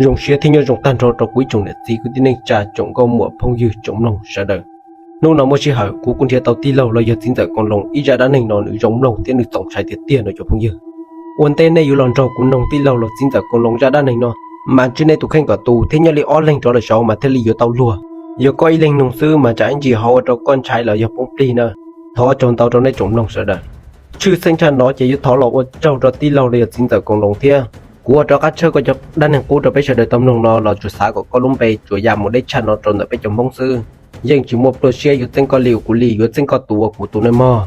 Zoo siab thiab nyob zoo tag nrho rau kuv ib tsoom niam txiv kwv tij neej tsa tsoom nkauj muam phooj ywg tsoom mloog sawv daws. Hnub no muaj sij hawm kuv kuj nrhiav tau tij laug los yog txiv ntxawm Koos Loos ib zaj dab neeg no nws zoo mloog thiab nws txaus ntshai tiag tiag no cov phooj ywg. Ua ntej nej yuav los nrog kuv mloog tij laug los txiv ntxawm Koos Loos zaj dab neeg no, mas ntsib nej tus kheej kom tu thiab nyob li ob leeg rov lawm saud mas thiaj li yuav tau luag. Yog koj ib leeg mloog xwb mas tsam ib ntsis ho ua rau koj ntshai los yog poob plig na. Thov tsaug ntau rau nej tsoom mloog sawv daws. Tshwj xeeb tshaj no ces yuav thov los ua tsaug rau tij laug los yog txiv ntxawm Koos Loos thiab. Kuv ua rov qab tshawb koj cov dab neeg qub rau peb sawv daws tau mloog no los tsuas xav kom koj lub npe tsuas ya mus deb tshaj no rau ntawm peb cov Hmoob xwb. Yeej tsis muaj plua siab yuav txeeb koj li uas kuv li, yuav txeeb koj tus ua kuv tus nej mog.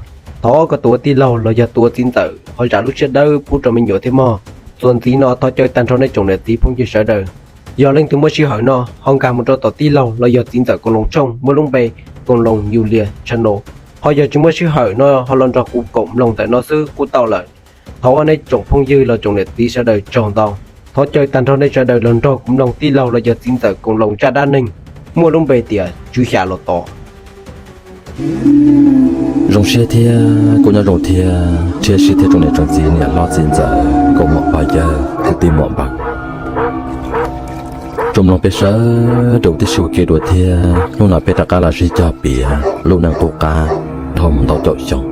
Thov koj tus ua tij laug los yog tus ua txiv ntxawm ho zam lub siab dawb pub rau me nyuam thiab mog. Txuas ntxiv no thov caw tag nrho nej tsoom niam txiv phooj ywg sawv daws, yog leej twg muaj sij hawm no ho nkag mus rau tom tij laug los yog txiv ntxawm Koos Loos tshooj muaj lub npe Koos Loos Yulia channel, ho yog tsis muaj sij hawm no ho los nrog kuv koom mloog ntawm no xwb kuj tau lawm. Thov ua nej tsoom phooj ywg los tsoom niam txiv sawv daws tsaug ntau. Thov caw tag nrho nej sawv daws los nrog kuv mloog tij laug los yog txiv ntxawm Koos Loos zaj dab neeg muaj lub npe tias Tswv Xya Los Tos. Zoo siab thiab kuj nyob zoo thiab tshiab sib thiab tsoom niam tsoom txiv niam hlob txiv ntxawm nkauj muam pog yawg kwv tij muam npawg tsoom mloog peb sawv daws tib si ua ke dua thiab. Hnub no peb rov qab los sib cog piav lub neej qub qab dhau mus ntau caum xyoo.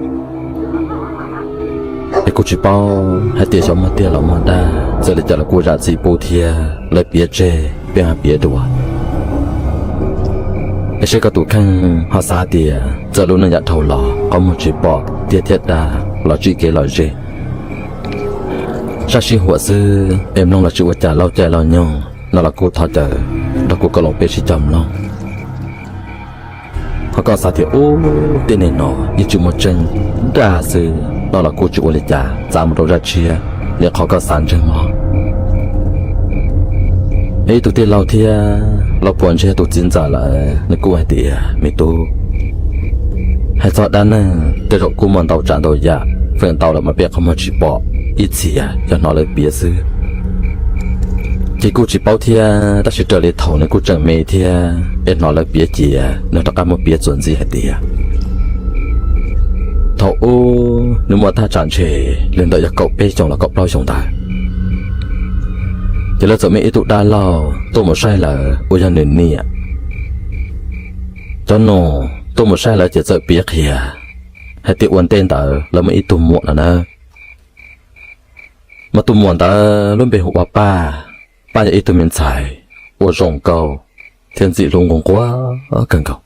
Es kuj tsis paub hais tias xyov muaj tiag los muaj dag, txawm li cas los kuj zam txim pub thiab lawv piav tseg peb ho piav dua. Es seb koj tus kheej ho xav tias txawm lub neej yam dhau los qhov muag tsis pom tiag thiab dag los tsim kev lom zem. Sab sib huam xwb es mloog los tsis ua cas lauj caij lauj nyoog no los kuj thov caw nrog kuv koom mloog peb sib cog mloog. Ho koj xav tias ub, tej neeg no yeej tsis muaj tseeb, dag xwb no los kuj tsis ua li cas, txav mus rau zaj tshiab li qhov koj xav ntseeg mog. Ib tug tij laug thiab los puas ntshe tus txiv ntxawm lawm nws kuj hais tias me tub, hais txog dab neeg tej zaum kuj muaj ntau tsav ntau yam, feem ntau los mas peb qhov muag tsis pom, ib txhia yog hnov lawv piav xwb. Ces kuj tsis paub thiab, tab sis raws li thaum nws kuj tseem me thiab es hnov lawv piav cia nws rov qab muab piav txuas ntxiv hais tias thaum ub nws muaj thaj tsam ntshe li ntawm yog kaum peb xyoo los kaum plaub xyoo ntawd, ces lawv txawm muaj ib tug dab laug tuaj mus saib lawv uas yog nws niam. Cov nus tuaj mus saib lawv ces txawm piav qhia hais tias ua ntej ntawd lawv muaj ib tug muam no na. Mas tus muam ntawd lub npe hu ua Paj. Paj yog ib tug me ntxhais uas zoo nkauj thiab ntxim hlub nquag nquag kawg nkaus.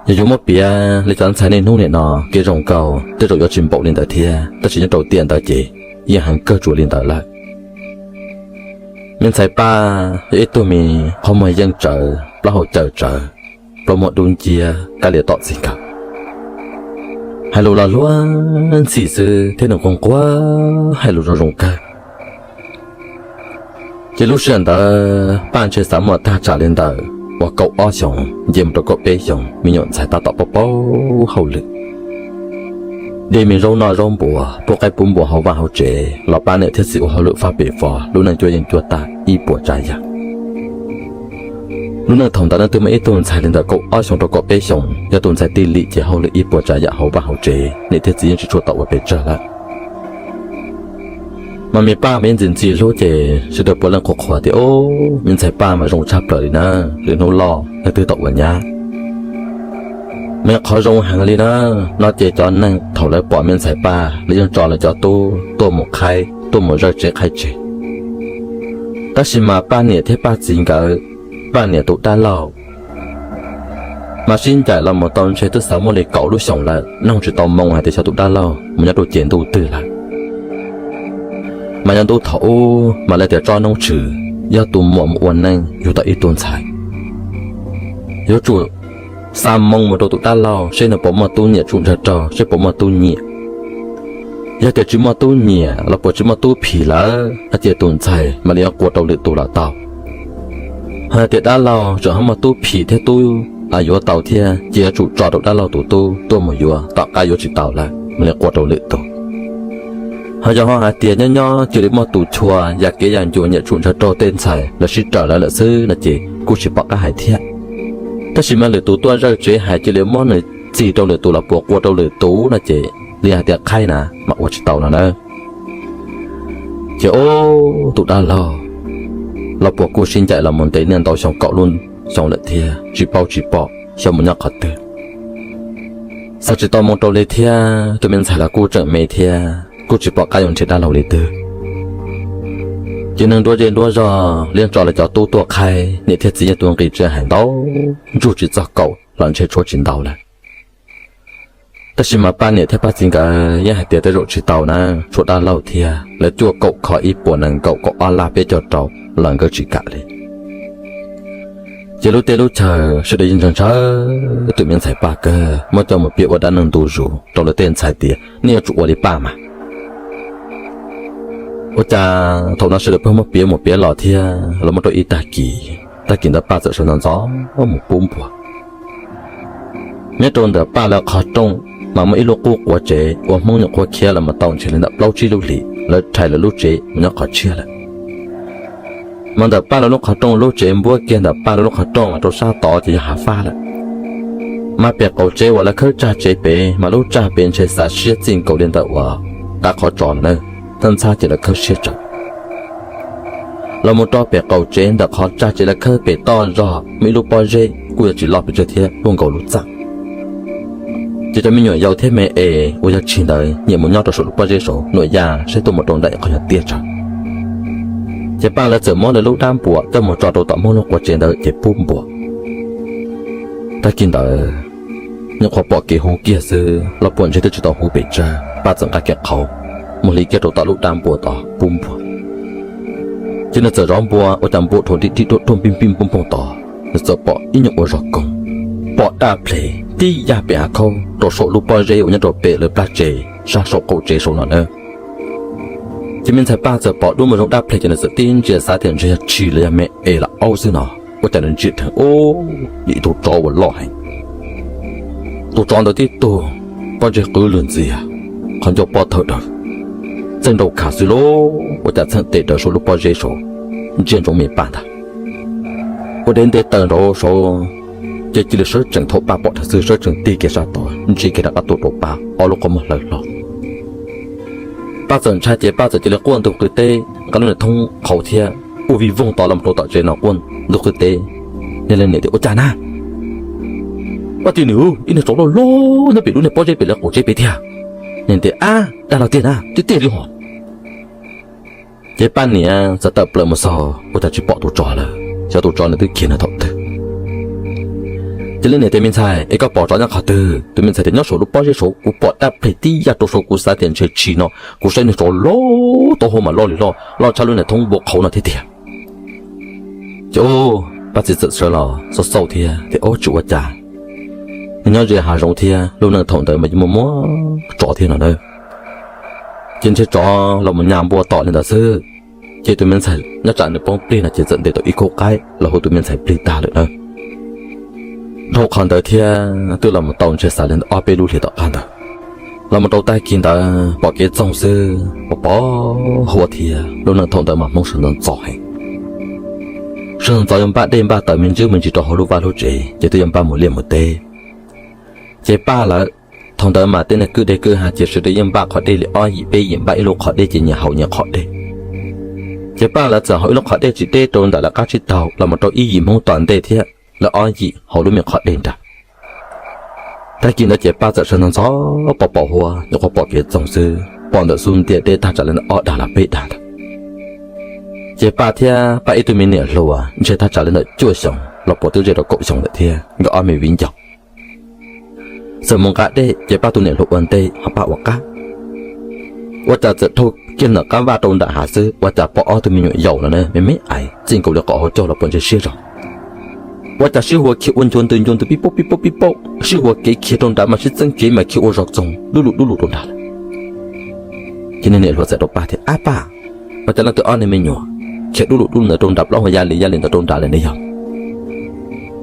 Yog yuav muab piav li cov ntxhais niaj hnub nim no kev zoo nkauj tej zaum yuav tsis npaum li ntawd thiab, tab sis nyob rau tiam ntawd ces yeej heev kawg tsuas li ntawd lawm. Me ntxhais Paj yog ib tug me qhov muag yeej tsawv, plaub hau caws tsawv, plaub muag dub nciab, kab lia tom txij nkawm. Hais lus los luag ntxhi xwb thiab nws nquag nquag, hais lus zoo zoo kawg. Ces lub sij hawm ntawd Paj ntshe xav muaj thaj tsam li ntawm uas kaum ob xyoos nce mus rau kaum peb xyoos, me nyuam ntxhais tab tom paub paub hauj lwm, de me zaub noj zaub npua, pub qaib pub npua hauv vaj hauv tsev los pab niam thiab txiv ua hauj lwm faj pem fo, lub neej cuab yeej cuab tag ib puas tsav yam. Lub neej thaum ntawd leej twg muaj ib tug ntxhais li ntawm kaum ob xyoos rau kaum peb xyoos, yog tus ntxhais tij lim ces hauj lwm ib puas tsav yam hauv vaj hauv tsev, niam thiab txiv yeej tsis tshua tau ua pes tsawg lawm. Mas me Paj mas yeej ntxim ntxim hlub ces sawv daws puav leej qhuas qhuas tias, Ub, me ntxhais Paj mas zoo tshaj plaws li na, lwm hnub loj leej twg tau ua nyab. Mas yog qhov zoo heev li na. No ces cov neeg thaum lawv pom me ntxhais Paj lawv yeej tso lawv cov tub tuaj mus qhaib, tuaj mus zawj tsev qhaib tseg. Tab sis mas Paj niam thiab Paj txiv nkawd, Paj niam tus dab laug mas sib ncaim los mus tau ntshe twb xav muaj li kaum lub xyoos lawm, noog tsis tau moo hais tias xyov tus dab laug mus nyob rau ces ntuj twg lawm. Mas yog ntuj thaum ub mas lawv tias tsob noob tshwm, yog tus muam mus ua neej yug tau ib tug ntxhais, yuav tsum xa moo mus rau tus dab laug seb nws puas muaj tub nyiam tshum ntsag raug, seb puas muaj tub nyiam. Yog tias tsis muaj tub nyiam los puas tsis muaj tub phim lawm no ces tus ntxhais mam li yuav qua rau lwm tus los tau. Ho tias dab laug tseem ho muaj tub phim thiab tub yuav tau thiab ces yuav tsum tso rau dab laug tus tub tuaj mus yuav, tom qab yuav tsis tau lawm mam li qua rau lwm tus. Ho yog ho hais tias nyob nyob cia li muaj tus chua yam kev yam ncua nyiam tshum ntsag raug tej ntxhais lawv sib raws lawv lawm xwb no ces kuj tsis pom qab hais thiab. Tab sis mas lwm tus tuaj zawj tsev hais cia li muab nws txis rau lwm tus los puas qua rau lwm tus no ces li hais tias qhaib na mas ua tsis tau no na. Ces ub, tus dab laug los puas kuj sib ncaim los mus ntev niaj ntau xyoo kaum lub xyoo lawm thiab tsis paub tsis pom xyov mus nyob qhov twg. Xav tsis tau moo rau li thiab tus me ntxhais los kuj tseem me thiab kuj tsis pom qab yuav nrhiav dab laug li twg. Ces neeg nruab zej nruab zog liab tso lawv cov tub tuaj qhaib, niam thiab txiv yeej tuaj nqis tsis hais ntau, ntsuj tsis txog kaum los ntshe tshuav tsis ntau lawm. Tab sis mas Paj niam thiab Paj txiv nkawd yeej hais tias tej zaum tsis tau na, tshuav dab laug thiab, lawv cuaj kaum kho ib puas nees nkaum kaum ob laj peb caug rau los nkawd tsis kam li. Ces lub teb lub chaw sawv daws yeej ntshaw ntshaw tus me ntxhais Paj kawg, muab coj mus piav ua dab neeg ntu zus rau lawv tej ntxhais tias nej yuav tsum ua li Paj mas. Ua cas thaum no sawv daws pheej muab piav mus piav los thiab los muaj rau ib tag kis, tag kis ntawd Paj txawm sawv ntxov ntxov mus pub npua. Nyob rau ntawm Paj lawv qhov rooj mas muaj ib lub qub quav tsev uas Hmoob nyuam qhuav khiav los mus tau ntshe li ntawm plaub tsib lub hlis, lawv rhais lawv lub tsev mus nyob qhov tshiab lawm. Mas ntawm Paj lawv lub qhov rooj lub tsev npuab kiag ntawm Paj lawv lub qhov rooj los rau sab tod ces yog hav fab lawm. Mas pem qaum tsev uas lawv khawb tsag tsev pem mas lub tsag pem ntshe xav siab txij nkaus li ntawm uas qab qhov tso na, thaj ntxhab ces lawv khawb siab tsawv. Los mus rau pem qaum tsev ntawm qhov tsag tsev lawv khawb pem toj zog muaj ib lub pob zeb kuj yuav tsis loj pes tsawg thiab luaj nkaus lub txaj. Ces cov me nyuam yaus thiab me es uas yog tshis ntawd nyiam mus nyob rau saum lub pob zeb saud nuam yaj saib tuaj mus rau nram ib qho nyuag tiaj tsawv. Ces Paj lawv txawm muab lawv lub dab npua coj mus tso rau tom Hmoob lub quav tsev ntawd ces pub npua. Tag kis ntawd nyuam qhuav pom kev huv kiag xwb los puas ntshe twb tsis tau huv pes tsawg, Paj txawm nqa kiag qhauv mus hliv kiag rau tom lub dab npua tod pub npua. Ces nws txawm zov npua ua cas npua rhuav nrim nrim ruaj ruaj npij npij npoj npoj tod, nws txawm pom ib nyuag ua zog koog, pom daj ples tib yaj pem hav khaub rau saum lub pob zeb uas nyob rau pem lawv plab tsev sab saum qaum tsev saud no na. Ces me ntxhais Paj txawm pom dub mus zoo daj ples ces nws txawm tib ntsia xav tias ntshe yog tshis los yog me es los aub xwb no, ua cas nws ntsia dheev ub, yog ib tug tsov uas loj heev. Tus tsov ntawd tib tug pob ntseg qwb lwg ntxiag, qhov ncauj pob thawj daws, txeej nraug khav xwb lauj, ua cas txheem tes raws saum lub pob zeb saud ntsia ntsoov me Paj ntag. Ua dev nte taws nraud saud, ces cia li sawv tsees, thaum Paj pom dhawv xwb sawv tsees tig kiag sab tod ntsia kiag rov qab tuaj rau Paj ob lub qhov muag hlawv hlo. Paj txawm ntshai ces Paj txawm cia li quaj ntug qw teb, nqa lub niag thoob qhauv thiab ua vij voog tod los rau tom tsev no quaj ntug qw teb. Niag leej niam tias ua cas na? Paj tias nws ib niag tsov loj loj nyob pem lub niag pob zeb pem lawv qaum tsev pem tiag. Niag tias ab, dag los tiag na, tiag tiag li hos. Ces Paj niam txawm tawm plaws mus xauj ua cas tsis pom tus tsov lawm, xyov tus tsov nws twb khiav nws thaum twg. Ces leej niam tias me ntxhais es koj pom tsov nyob qhov twg? Tus me ntxhais tias nyob saum lub pob zeb saud kuv pom daj ples tib yaj rau saud kuv xav tias ntshe tshis no, kuv saib niag tsov loj taub hau mas loj li loj, loj tshaj lub niag thoob npua qhauv no thiab tiag. Ces Paj txiv txawm sawv los xauj xauj thiab tias ub tsis ua cas, nws nyob ze hav zoov thiab lub neej thaum ntawd mas yeej muaj muaj tsov thiab no na. Ces ntshe tsov los mus nyas npua tom li ntawd xwb. Ces tus me ntxhais nyob tsam nws poob plig no ces txawm ntes tau ib khub qaib los hu tus me ntxhais plig tag lawm na. Dhau qhov ntawd thiab twb los mus tau ntshe xav li ntawm ob peb lub hlis tom qab ntawd, los mus rau tag kis ntawd pom kev txoog xwb, pos pos huab thiab lub neej thaum ntawd mas Hmoob sawv ntxov ntxov heev. Sawv ntxov ntxov yuav npaj dej npaj taws me ntsis me ntsis rau hauv lub vaj lub tsev ces twb yuav npaj mus liaj mus teb. Ces Paj lawv thaum ntawd mas tej niag kwj deg kwj ha ces sawv daws yeej npaj qhov dej li ob yim peb yim, npaj ib lub qhov dej ces nyias haus nyias qhov dej. Ces Paj lawv txawm haus ib lub qhov dej tsis deb rau ntawm lawv qab tsib taug los mus rau ib yim Hmoob tom ntej thiab lawv ob yim haus lub me qhov dej nrag. Tag kis ntawd ces Paj txawm sawv ntxov ntxov pos pos huab, nyuam qhuav pom kev txoog xwb, pom ntawm xub ntiag deb tag tsam li ntawm ob dag los peb dag ntawd. Ces Paj thiab Paj ib tug me niam hluas ntshe thaj tsam li ntawm cuaj xyoos los puas twb ze rau kaum xyoo lawm thiab, nkawd ob me viv ncaus txawm mus nqa dej ces Paj tus niam hluas ua ntej ho Paj ua qab. Ua cas txawm dhau kiag ntawm qab vaj rau nram hav xwb ua cas pom ob tug me nyuam yaus no na me me ais txij nkaus li qhov hauv caug los puas ntshe siab zog. Ua cas sib hua khiav ua ncua ntws ncua ntws pib pauj pib pauj pib pauj, sib hua kev khiav rau nrad mas sib txeeb kev mas khiav ua zog txoog dub lug dub lug rau nrad lawm. Ces niag niam hluas txawm rau Paj tias ab Paj, ua cas leej twg ob niag me nyuam khiav dub lug dub lug ntawd rau nrad plaub hau ya li ya li ntawd rau nrad lawm ne yog?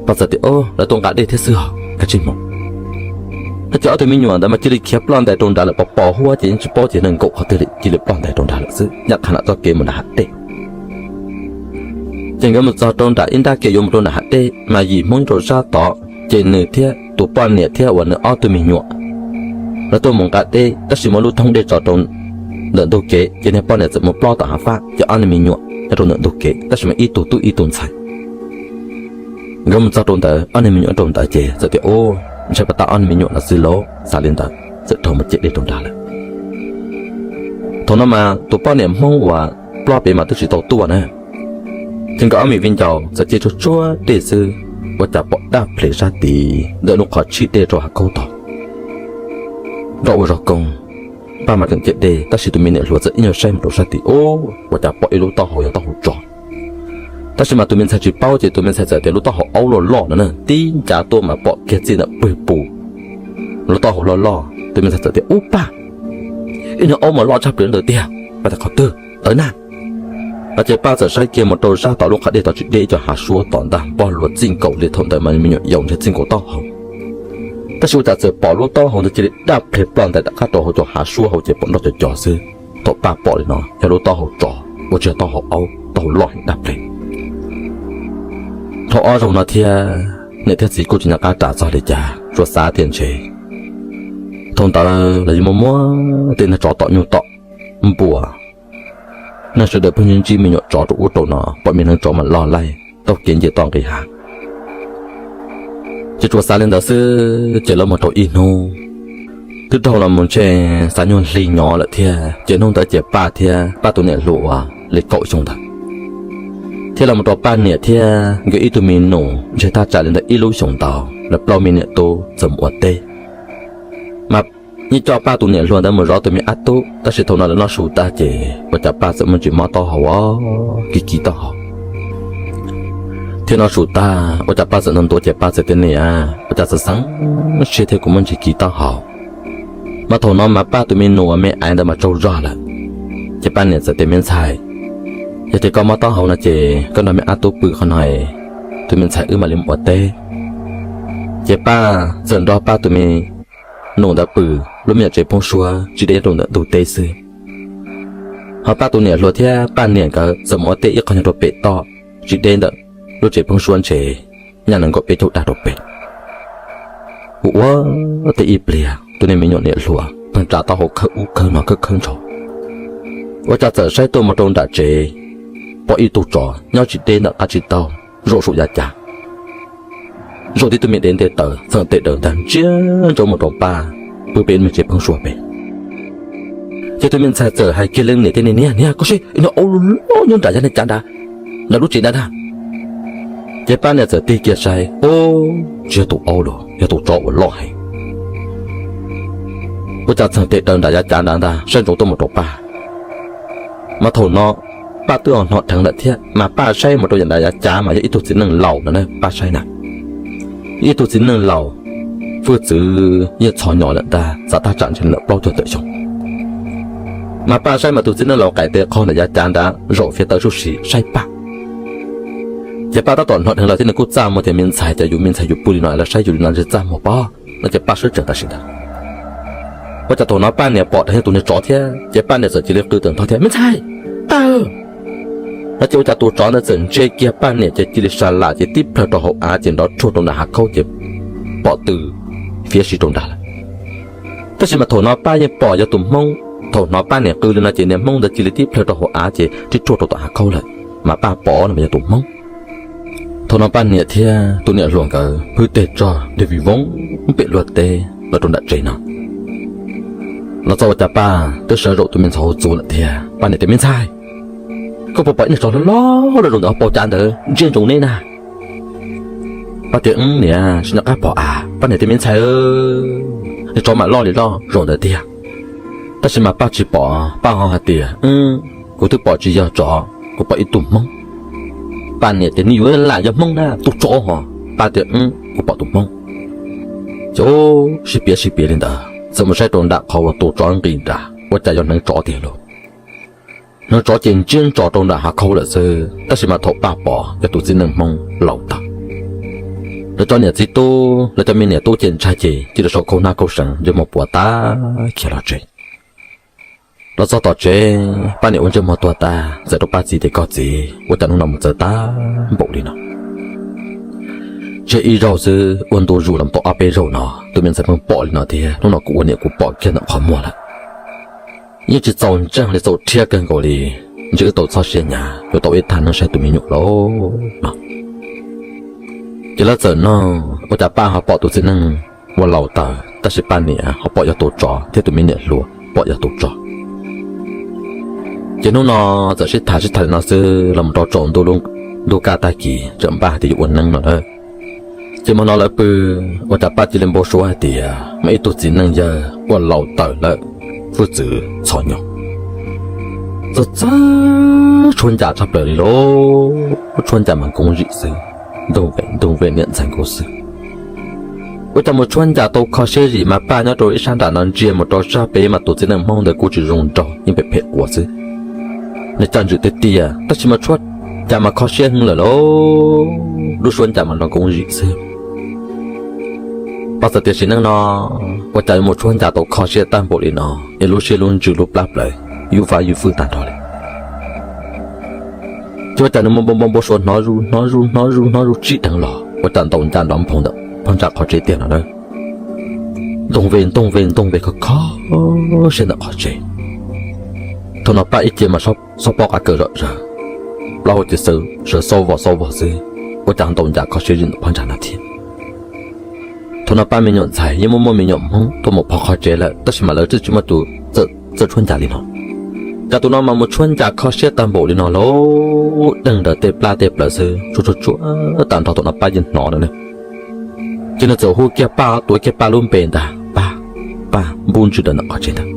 Paj txawm tias o lawv tuaj nqa dej thiab xwb os, kav tsij mus. Tab sis ob tug me nyuam ntawd mas cia li khiav ploj ntais rau nrad lawm, pos pos huab ces yeej tsis paub ces nees nkaum qhov twg li cia li ploj ntais rau nrad lawm xwb, nyaj qha nram txoj kev mus nram hav dej. Ces nkawd mus txog rau nram ib nrab kev yuav mus rau nram hav dej mas yim Hmoob rau sab tod, ces nws thiab tus poj niam thiab uas nws ob tug me nyuam lawv tuaj mus nqa dej tab sis muaj lub thoob dej tso rau ntawm ntug kev ces niag poj niam txawm mus plob tom hav fab ces ob niag me nyuam nyob rau ntawm ntug kev tab sis mas ib tug tub ib tug ntxhais. Nkawd mus txog rau ntawd, ob niag me nyuam rau ntawd ces txawm tias, Ub, ntshai pas tas ob niag me nyuam los xwb lauj, xav li ntawd txawm rov mus ciam dej rau nrad lawm. Thaum no mas tus poj niam Hmoob uas plob pem mas twb tsis tau tuaj na, ces nkawd ob me viv ncaus txawm cia tsuag tsuag dej xwb, ua cas pom daj ples sab tid ntawm lub qhov tshib dej rau hav khaub tod. Nroj ua zog koog, Paj mas tseem ciam dej tab sis tus me niam hluas txawm ib nyuag saib mus rau sab tid, Ub, ua cas pom ib lub taub hau yog taub hau tsov. Tab sis mas tus me ntxhais tsis paub ces tus me ntxhais txawm tias, Lub taub hau aub loj loj no na, tib ncav tuaj mas pom kiag txij ntawm pwg pus. Lub taub hau loj loj, tus me ntxhais txawm tias, Ub Paj, ib niag aub mas loj tshaj plaws ntawd tiag, Paj tias, Qhov twg ntawd na? No ces Paj txawm saib kiag mus rau sab tom lub qhov dej tod tsis deb ib co hav suab tom ntag, npog luas txij nkaus li thaum ntawd mas me nyuam yaus ntshe txij nkaus taub hau. Tab sis ua cas txawm pom lub taub hau ntawd cia li daj ples ploj ntais tom qab rau hauv cov hav suab hauv ces pom nroj cov cov xwb. Thaum Paj pom li no yog lub taub hau tsov, ua tsis yog taub hau aub, taub hau loj heev daj ples. Dhau ob zaug no thiab niam thiab txiv kuj tsis nco qab ras txog li cas, tsuas xav tias ntshe thaum ntawd los yuav muaj muab tej neeg tsov tom nyuj tom npua, neeg sawv daws pheej ntsib me nyuam tsov rau ub rau no, pom me neeg tsov mas loj laij taug kev nce toj nqis hav. Ces tsuas xav li ntawd xwb ces lawv mus rau ib hnub, twb raug los mus ntshe xav nyuag hli nyob lawm thiab ces hnub ntawd ces Paj thiab Paj tus niam hluas uas li kaum xyoo ntawd thiab los mus rau Paj niam thiab nkawd ib tug me nus ntshe thaj tsam li ntawm ib lub xyoos ntau, lawv plaub me niam tub txawm mus ua teb. Mas yeej coj Paj tus niam hluas ntawd mus zov tus me ab tub, tab sis thaum no lawv noj su tag ces ua cas Paj txawm muaj ntsis mob taub hau, kis kis taub hau. Thiab noj su tag ua cas Paj txawm ntuav ntuav ces Paj txawm tias, Niam, ua cas txawm xeeb siab thiab kuv muaj ntsis kis taub hau? Mas thaum no mas Paj tus me nus uas me aiv ntawd mas tsaug zog lawm. Ces Paj niam txawm tias, Me ntxhais, yog tias koj mob taub hau no ces koj nrog me ab tub pw qhov no, tus me ntxhais wb mam li mus ua teb. Ces Paj txawm nrog Paj tus me nus ntawd pw lub me nyuam tsev poob suab tsis deb rau ntawm ntug teb xwb. Ho Paj tus niam hluas thiab Paj niam nkawd txawm mus ua teb ib qho nyob rau pem toj tsis deb ntawm lub tsev poob suab ntshe nyaj nees nkaum peb caug dag rau pem. Ua ua teb ib pliag tus niag me nyuam niam hluas pheej ras taub hau khawb ub khawb no khawb khawb ntshaus, ua cas txawm saib tuaj mus rau nram tsev, pom ib tug tsov nyob tsis deb ntawm qab tsib taug zaum saum yav cav, zaum tib tug me dev nte taws txheem tes daws ntag ntsia ntsoov mus rau Paj pw pem me tsev pheeb suab pem. Ces tus me ntxhais txawm hais kiag leej niam tias, Niam, niam, koj saib ib niag aub loj nyob nram yav niag cav nrad, nram lub tsev nrad na. Ces Paj niam txawm tig kiag saib, Ub, tsis yog tus aub los, yog tus tsov uas loj heev. Ua cas txheem tes daws nram yav cav nrad ntag saib ntsoov tuaj mus rau Paj. Mas thaum no Paj twb ho hno dheev lawm thiab mas Paj saib mus rau yav nrad yav cav mas yog ib tug txiv neej laus no na Paj saib na. Ib tug txiv neej laus, hwj txwv yeej txhos nyom lawm ntag, xav thaj tsam ntshe li ntawm plaub caug tawm xyoo. Mas Paj saib mas tus txiv neej laus qaim tes qho nram yav cav nrad zaum fiav taw suj si saib Paj. Ces Paj tab tom hno dheev lawm thiab nws kuj txaj muag tias me ntxhais, ces yus me ntxhais yus pw li no lawv saib yus li no ntshe txaj muag pob no ces Paj sawv tsees tam sim ntawd. Ua cas thaum no Paj niam pom tias yog tus niag tsov thiab ces Paj niam txawm cia li qw tawm ntho tias, Me ntxhais, tawm! No ces ua cas tus tsov ntawd txawm ntsia kiag Paj niam ces cia li sa lam ces tib plhaw rau hauv av ces nrov rhuaj rau nram hav khaub ces pom tw fiav si rau nrad lawm. Tab sis mas thaum no Paj yeej pom yog tus Hmoob, thaum hnov Paj niam qw li no ces niag Hmoob ntawd cia li tib plhaw rau hauv av ces tib rhuaj rau tom hav khaub lawm, mas Paj pom no mas yog tus Hmoob. Thaum no Paj niam thiab tus niam hluas nkawd hwb teg tsog dig vij voog pem luag teb los rau nram tsev no. Los txog ua cas Paj twb sawv zaum tus me ntxhais hauv txuas lawm tiag. Paj niam tias, Me ntxhais, koj puas pom ib niag tsov loj loj zoo ntawm hauv paus cav ntawd ntsia ntsoov neb na? Paj tias, Wb niam tsis nco qab pom av. Paj niam tias, Me ntxhais, niag tsov mas loj li loj zaum ntawd tiag. Tab sis mas Paj tsis pom, Paj ho hais tias, Wb, kuv twb pom tsis yog tsov, kuv pom ib tug Hmoob. Paj niam tias, Nws yuav lam yog Hmoob na, tus tsov ho. Paj tias, Wb, kuv pom tus Hmoob. Ces sib piav sib piav li ntawd txawm mus saib rau nram qhov uas tus tsov nqis nrad ua cas yog hneev tsov tiag lauj. Hneev tsov ces ntsiab ntso rau nram hav khaub lawm xwb, tab sis mas thaum Paj pom yog tus txiv neej Hmoob laus tawg. Lawv cov niam txiv tub, lawv cov me niam tub ces ntshai ces cia li sau khau hnab khau seev ntsej muag puas tag khiav los tsev. Los txog tom tsev, Paj niam ua ntsej muag tuag tag, txawm rau Paj txiv tias, Koj txiv, ua cas hnub no mus txawv tag npaum li no? Tseg ib zaug xwb, ua ntu zus los tau ob peb zaug no, tus me ntxhais pheej pom li no thiab, hnub no kuv ua niam kuv pom kiag ntawm qhov muag lawm. yeej tsis txaus ntseeg li, txaus rhiab kawg nkaus li. Ntshe wb tau txhob siab hnyav, yuav tau ib thaj neeb saib tus me nyuam lauj no. Ces lawv txawm nug ua cas Paj ho pom tus txiv neej ua laus taws, tab sis Paj niam ho pom yog tus tsov thiab tus me niam hluas pom yog tus tsov. Ces hnub no txawm sib tham sib tham li no xwb los mus rau tsaus ntuj, ntuj kaj tag kis tseem npaj hais tias yuav ua neeb no lawm. Ces hmo no lawv pw, ua cas Paj cia li npau suav hais tias muaj ib tug txiv neej yawg ua laus taws lawm, hwj txwv txhos nyom, txawj txawj tshuab ncas tshaj plaws li lauj. Tshuab ncas mas nkoov zim xwb, ntuj vem ntuj vem niam ntxhais nkaus xwb. Ua cas mus tshuab ncas tau kho siab zim mas Paj nyob rau ib sab nram no ntsia mus rau sab pem mas tus txiv neej Hmoob ntawd kuj tsis zoo nraug, yeej phem phem quas xwb. Nws caj ntswm tiag tiag tab sis mas tshuab ncas mas kho siab heev lawm lauj, lub suab ncas mas nrov nkoov zim xwb. Paj txawm tias sim neej no ua cas yuav mus tshuab ncas tau kho siab tag npaum li no, es lub siab lub ntsws lub plab plaws, yub fab yub fwj tag nrho li. Ces ua cas nws mus npau npau suav hnov zuj hnov zuj hnov zuj hnov zuj tsim dheev los ua cas ntaus ncaj nrov nphoo ntawm phab ntsa qhov tsev tiag no na. Ntoog ve ntoog ve ntoog ve kho kho siab ntawm qhov tsev. Thaum no Paj ib ce mas xob pob qab kaws zom zaws, plaub hau ces sawv xauj vos xauj vos xwb, ua cas ntaus ncas kho siab zim ntawm phab ntsa no thiab. Thaum no Paj me nyuam ntxhais yeej muaj muaj me nyuam Hmoob tuaj mus phov qhov tsev lawm tab sis mas lawv twb tsis muaj tus txawj tshuab ncas li no. Cas tus no mas mus tshuab ncas kho siab tag npaum li no lauj, deeg ntawm tej plab tej plawv xwb, tsuag tsuag tsuag tag nrho. Thaum no Paj yeej hnov no ne. Ces nws txawm hu kiag Paj, tuav kiag Paj lub npe ntag, Paj, Paj, npub ntsis ntawm ntawm qhov tsev ntawd.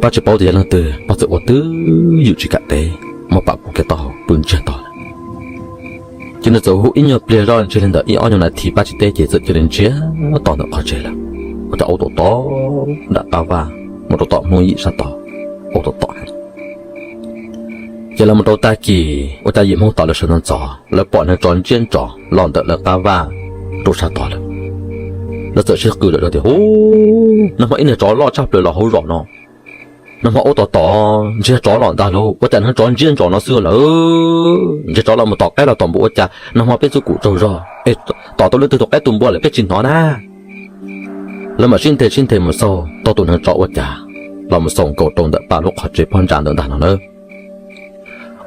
Paj tsis paub tias yog leej twg, Paj txawm ua twj ywm tsis kam teb, muab Paj kuv kiag taub hau pw ntsiag to lawm. Ces nws txawm hu ib nyuag pliag zoj ntshe li ntawm ib ob nyuag nas this Paj tsis teb ces txawm cia li ntsiag to ntawm qhov tsev lawm. Ua cas aub tom tom nram qab vaj mus rau tom Hmoob yim sab tod, aub tom tom heev. Ces lawv mus rau tag kis ua cas yim Hmoob tod lawv sawv ntxov ntxov lawv pom neev tsov ntsiab ntsos los ntawm lawv qab vaj rau sab tod lawm. Lawv txawm sib qw zom zaws tias, Ub, nag hmo ib neeg tsov loj tshaj plaws los hauv zos no. Nag hmo aub tom tom ntsiag tsov los ntag lauj, ua cas neev tsov ntsiab ntsos no xwb lawm? Ntsiag tsov los mus tom qaib los tom npua ua cas nag hmo peb txuj kum tsaug zog es tom tau leej twg tus qaib tus npua lawm peb tsis hnov na. Lawv mam sib nthe sib nthe mus xauj tau tus neev tsov ua cas los mus xaus nkaus rau ntawm Paj lub qhov tsev phab ntsa ntawd ntag no na.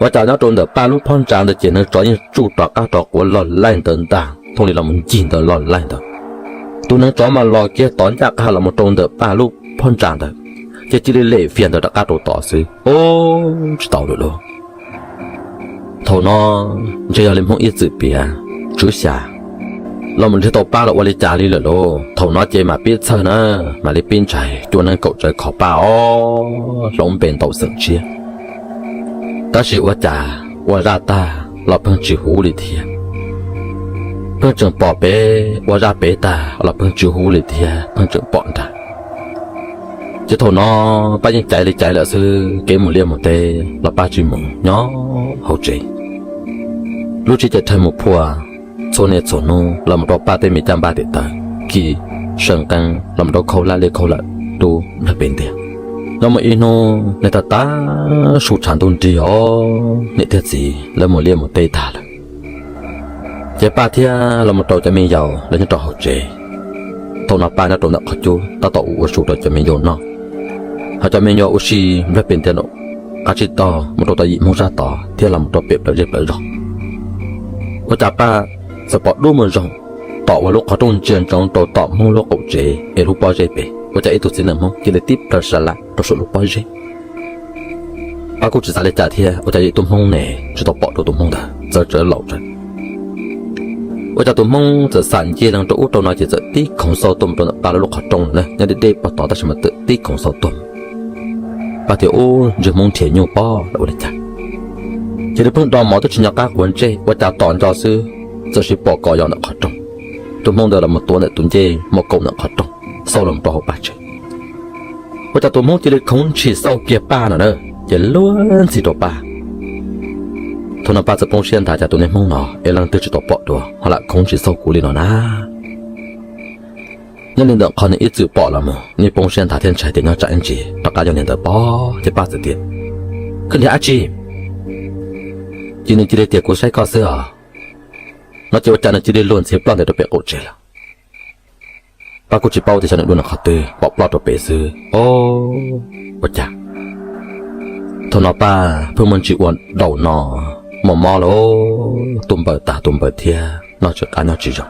Ua cas nyob rau ntawm Paj lub phab ntsa ntawd ces neev tsov yeej tsuj rov qab rov quav loj laij ntawd ntag, thooj li los mus ncig ntawd loj laij ntawd. Tus neev tsov mas los kiag tod ncaj qha los mus rau ntawm Paj lub phab ntsa ntawd, ces cia li lem fiag ntawd rov qab rau tod xwb, ub, tsis tau lawm lauj. Thaum no ntshe yog li Hmoob ib txwm piav, tswv xya los mus nrhiav tau Paj los ua li cas li lawm lauj. Thaum no ces mam pib txhawj na, mam li pib ntshai, cua neeb kaum tsawv kho Paj os, hloov npe ntaus xeem tshiab. Tab sis ua cas ua zaj tag los pheej tsis huv li thiab, pheej tseem pom pem, ua zaj pem tag los pheej tsis huv li thiab, pheej tseem pom nrag. Ces thaum no Paj yeej caiv li caiv lawm xwb, kev mus liaj mus teb los Paj tsis mus, nyob hauv tsev. Lub tsev ces rhawv mus phua txhua niaj txhua hnub los mus rau Paj tej me caj npab tim taw, kis, seem qeeb los mus rau khaub laj liaj khaub lawm dub nplawg pes ntiag. Nyob muaj ib hnub neeg tag tag su tshav ntuj nrig os, niam thiab txiv lawv mus liaj mus teb tag lawm. Ces Paj thiab los mus rau cov me yaus lawv nyob rau hauv tsev. Thaum no Paj nyob rau ntawm qhov cub tab tom ua ua su rau cov me yaus noj, ho cov me yaus ua si nplawg pes ntiag nraum qab tsib taug mus rau tom yim Hmoob sab tod thiab los mus rau pem plawv zej plawv zos. Ua cas Paj txawm pom dub mus zoog tom uas lub qhov rooj ntsia ntsoov rau tom Hmoob lub qaum tsev es lub pob zeb pem, ua cas ib tug txiv neej Hmoob cia li tib plhaw sa la rau saum lub pob zeb. Paj kuj tsis xav li cas thiab, ua cas yog tus Hmoob ne, tsis tau pom dua tus Hmoob ntawd, txawv tsawv laus tsawv. Ua cas tus Hmoob txawm xam nce lees rau ub rau no ces txawm tib khoov xauj tuaj mus rau ntawm Paj lub qhov rooj na, nyob deb deb pog tod tab sis mas txawm tib khoov xauj tuaj. Paj tias, Ub, ntshe Hmoob nrhiav nyuj pob los ua li cas. Ces nws pheej do mov twb tsis nco qab quav ntsej, ua cas tom nco xwb txawm sis pom kos yos ntawm qhov rooj. Tus Hmoob ntawd los mus tuav ntawm tus ncej muaj kaum ntawm qhov rooj xauj los rau hauv Paj tsev. Ua cas tus Hmoob cia li khoov ntshis xauj kiag Paj no na, ces luag ntxhi rau Paj. Thaum no Paj txawm poob siab ntag, cas tus niag Hmoob no es leej twg tsis tau pom dua ho lam khoov ntshis xauj kuv li no na. Nyob li ntawm qhov nws ib txwm pom los mus, nws poob siab ntag thiab ntshai tias nyob tsam ib ntsis rov qab yog niag ntawd pob. Ces Paj txawm tias, Koj nrhiav dab tsi? Ces nws cia li tias, Kuv saib koj xwb os. No ces ua cas nws cia li luag ntxhi ploj ntais rau pem qaum tsev lawm. Paj kuj tsis paub tias xyov nws dua nws qhov twg pom ploj rau pem xwb. O, ua cas thaum no Paj pheej muaj ntsis ua daus no, mos mob lawm, tus npaws tag tus npaws thiab noj tsis qab nyob tsis zoo.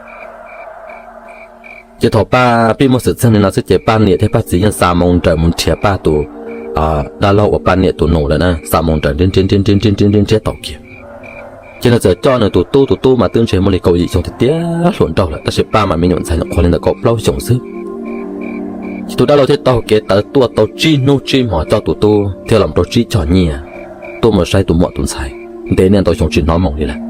Ces thaum Paj pib muaj xwm txheej li no xwb ces Paj niam thiab Paj txiv yeej xa moo nraws mus nrhiav Paj tus dab laug uas Paj niam tus nus lawm na, xa moo nraws nrhiav nrhiav nrhiav nrhiav tau kiag. Ces nws txawm coj nws tus tub, tus tub mas twb ntshe muaj li kaum yim xyoo tiag tiag hluas nraug lawm, tab sis Paj mas me nyuam ntxhais nyuam qhuav li ntawm kaum plaub xyoos xwb. Ces tus dab laug thiaj taug kev tawv tuaj tau tsib hnub tsib hmos coj tus tub thiab los rau tsib choj nyiaj tuaj mus saib tus muam tus ntxhais. Ntev niaj ntau xyoo tsis hnov moo li lawm.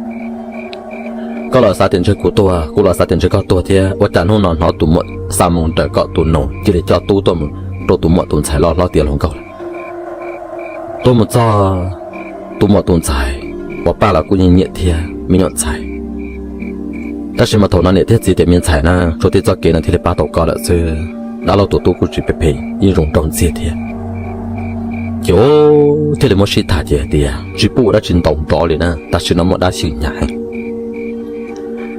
Koj los xav tias ntshe kuv tuag, kuv los xav tias ntshe koj tuag thiab, ua cas hnub no hnov tus muam xa moo raws kom tus nus cia li coj tub tuaj mus rau tus muam tus ntxhais loj hlob tiav hluas nkauj lawm. Tuaj mus txog, tus muam tus ntxhais uas Paj los kuj yeej nyiam thiab, me nyuam ntxhais. Tab sis mas thaum no niam thiab txiv tias me ntxhais na, tshuav tej txoj kev no thiaj li pab tau koj lawm xwb. Dab laug tus tub kuj tsis phem phem, yeej zoo nraug ntxiag thiab. Ces thiaj li muab sib tham ces hais tias tsis pub ua dab tsi ntaus nrov li na, tam sim no muaj dab xyw hnyav heev.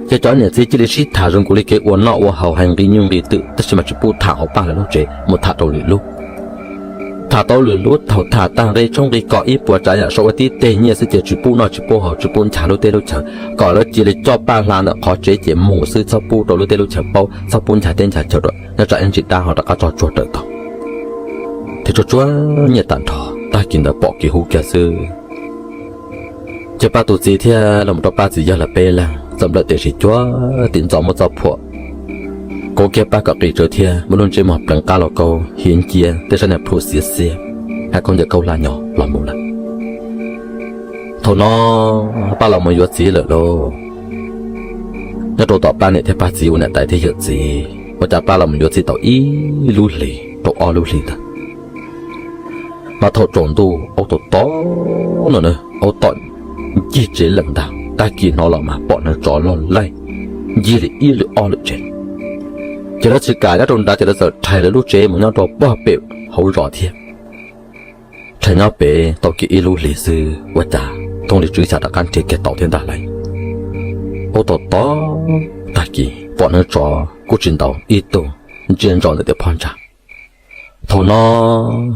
Ces cov niam txiv cia li sib tham zoo nkaus li kev ua noj ua haus, hais nqi nyuj nqi twm, tab sis mas tsis pub tham hauv Paj lawv lub tsev, mus tham rau lwm lub. Tham tau lwm lub, thaum tham tag nqi tshoob nqi kos ib puas tsav yam sau ua tib teg nyiaj xwb ces tsis pub noj tsis pub haus, tsis pub nchav lub teb lub chaw, kom lawv cia li coj Paj hla ntawm qhov tsev ces mus xwb, txhob pub rau lub teb lub chaw paub, txhob pub nchav teb nchav chaw rau, nyob tsam ib ntsis dab ho rov qab tso tsuag raws tau. Thiab tsuag tsuag nyiaj tag nrho, tag kis ntawd pom kev huv kiag xwb. Ces Paj tus txiv thiab los mus rau Paj txiv yawg lawv peb leeg txawm nplawm tes sis cuag tim ntxov muab txoj phuam kauv kiag Paj kom qis tsawv thiab muab lub ntsej muag pleev qab los kaub hiav nciab, tej sab niag plhu xiav xiab, hab khaub ncaws kaub hlab nyo los mus lawm. Thaum no Paj los mus yuav txiv lawm lauj. Nyob rau tom Paj niam thiab Paj txiv ua niam tais thiab yawm txiv, ua cas Paj los mus yuav txiv tau ib lub hlis rau ob lub hlis ntawd, mas thaum tsaus ntuj aub tom tom no, aub tom ncig tsev lees ntag, tag kis hnov los mas pom neev tsov loj laij ncig li ib lwm ob lwm tsev. Ces lawv tsis kam nyob rau nrad ces lawv txawm rhais lawv lub tsev mus nyob rau puag pem hauv zos thiab. Rhais nyob pem tau kiag ib lub hlis xwb ua cas thoob li tswv xya rov qab nrhiav kiag tau thiab ntag lauj. Aub tom tom, tag kis pom neev tsov kuj tsis ntau, ib tug ntsia ntsoov ntawm tias phoj ntsa. Thaum no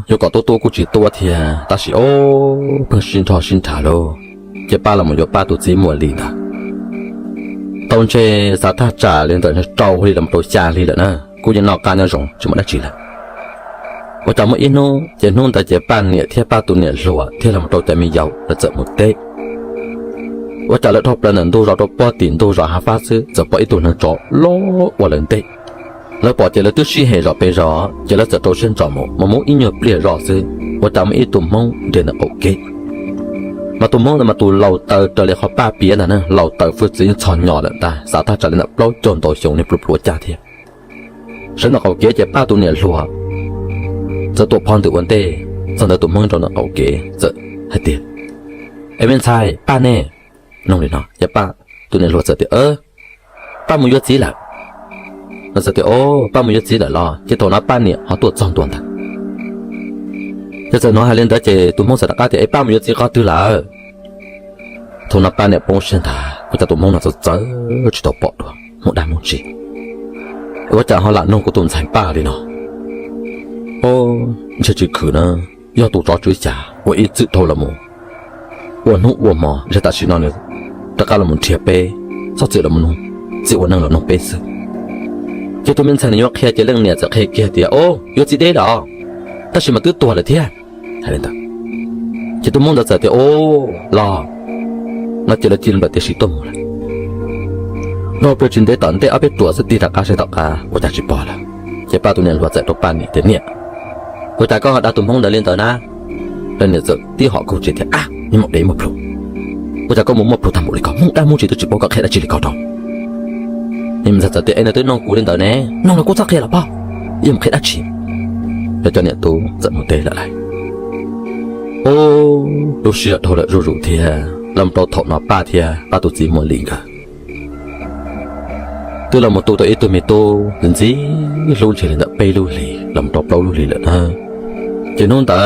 yuav kom tuab tuab kuj tsis tuab thiab, tab sis ob pheej sib nrho sib nrhav lauj. Ces Paj los mus yuav Paj tus txiv Muas Lis ntag. Tau ntshe xav thaj tsam li ntawm rau hli los rau xya hli lawm na, kuj yeej noj qab nyob zoo tsis muaj dab tsi lawm. Ua cas muaj ib hnub ces hnub ntawd ces Paj niam thiab Paj tus niam hluas thiab los rau cov me yaus lawv txawm mus teb. Ua cas lawv dhau plaws ntawm ntug zos rau puag tim ntug zos hav fab xwb txawm pom ib tug neev tsov loj ua lawv ntej. Lawv pom ces lawv twb sib hem zom pes zos ces lawv txawm rau siab ntso mus, mus mus ib nyuag pliag zoj xwb ua cas muaj ib tug Hmoob nres ntawm qaum kev. Mas tus Hmoob ntawd mas tus laus taws raws li qhov Paj piav ntag na, laus taws fwj txwv yeej txhos nyom lawm ntag, xav thaj tsam li ntawm plaub caug ntau xyoo niag pluav pluav caj thiab. Sawv ntawm qaum kev ces Paj tus niam hluas txawm tuam phov ntws ua ntej, txog ntawd tus Hmoob rau ntawm qaum kev txawm hais tias, Es me ntxhais, Paj ne? Nug li no ces Paj tus niam hluas txawm tias, Paj mus yuav txiv lawm. Txawm tias, O, Paj mus yuav txiv lawm los? Ces thaum no Paj niam ho tuaj txog ntua ntag. Ces txawm hnov hais li ntawd ces tus Hmoob txawm rov qab tias, Es Paj mus yuav txiv qhov twg lawm? Thaum no Paj niam poob siab ntag, ua cas tus Hmoob no txawv txawv tsis tau pom dua Hmoob dab Hmoob tsi, ua cas ho lam nug kuv tus ntxhais Paj li no? O, ntshe tsis khwm na, yog tus tsov tswv xya uas ib txwm dhau los mus ua hnub ua hmo, ntshe tam sim no nws rov qab los mus nrhiav peb, txhob txwm los mus nug, txij ua neej los nug peb xwb. Ces tus me ntxhais nws yuav qhia ces leej niam txawm qhia kiag tias, O, yuav txiv deb lawm, tab sis mas twb tuag lawm thiab. Hais li ntawd ces tus Hmoob ntawd txawm tias, O, los, no ces lawv cia li nplawm tiam sis tuaj mus lawm. Dhau plaws tsis ntev tom ntej ob peb ruam xwb tig rov qab saib tom qab ua cas tsis pom lawm. Ces Paj tus niam hluas txawm rau Paj niam tias, Niam, ua cas koj ho dag tus Hmoob ntawd li ntawd na? Leej niam txawm tib hom kaug tsev tias, Ab, niag maum dev muaj plhu, ua cas koj mus muaj plhu tag npaum li ko, Hmoob dab Hmoob tsi twb tsis paub koj qhia dab tsi li ko rau. Niag me ntxhais txawm tias, Es nws twb nug kuv li ntawd ne, nug los kuj txhob qhia los pog, yuav mus qhia dab tsi? Lawv cov niam tub txawm mus teb lawm lauj. Ub, lub sij hawm dhau lawm zuj zus thiab los rau thaum no Paj thiab Paj tus txiv Muas Lis nkawd twb los mus tu tau ib tug me tub ntxim hlub ntshe li ntawm peb lub hlis los rau plaub lub hlis lawm na. Ces hnub ntawd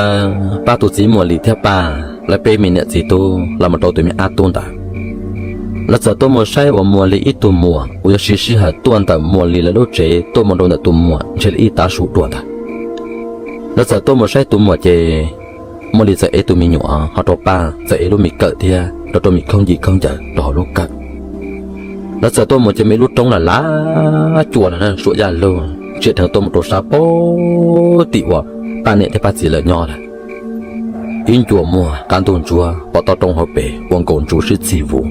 Paj tus txiv Muas Lis thiab Paj lawv peb me niam txiv tub los mus rau tus me ab tub ntawd Lawv txawm tuaj mus saib uas Muas Lis ib tug muam uas yuav siv sij hawm tuaj ntawm Muas Lis lawv lub tsev tuaj mus rau ntawm tus muam ntshe li ib tav su dua ntag. Lawv txawm tuaj mus saib tus muam ces Muas Lis txawm ev tus me nyuam ho rau Paj txawm ev lub me kawm thiab rau rau me khaub ncaws khaub ncaws rau hauv lub kawm. Lawv txawm tuaj mus ces muaj ib lub roob lam lav cua no na, suam yaj lug tsiam dheev tuaj mus rau sab pem tim uas Paj niam thiab Paj txiv lawv nyob lawm. Ib ncua muag qab ntug ntsuab pom toj roob hauv pes ua nkaus ntsuav sib txig vus.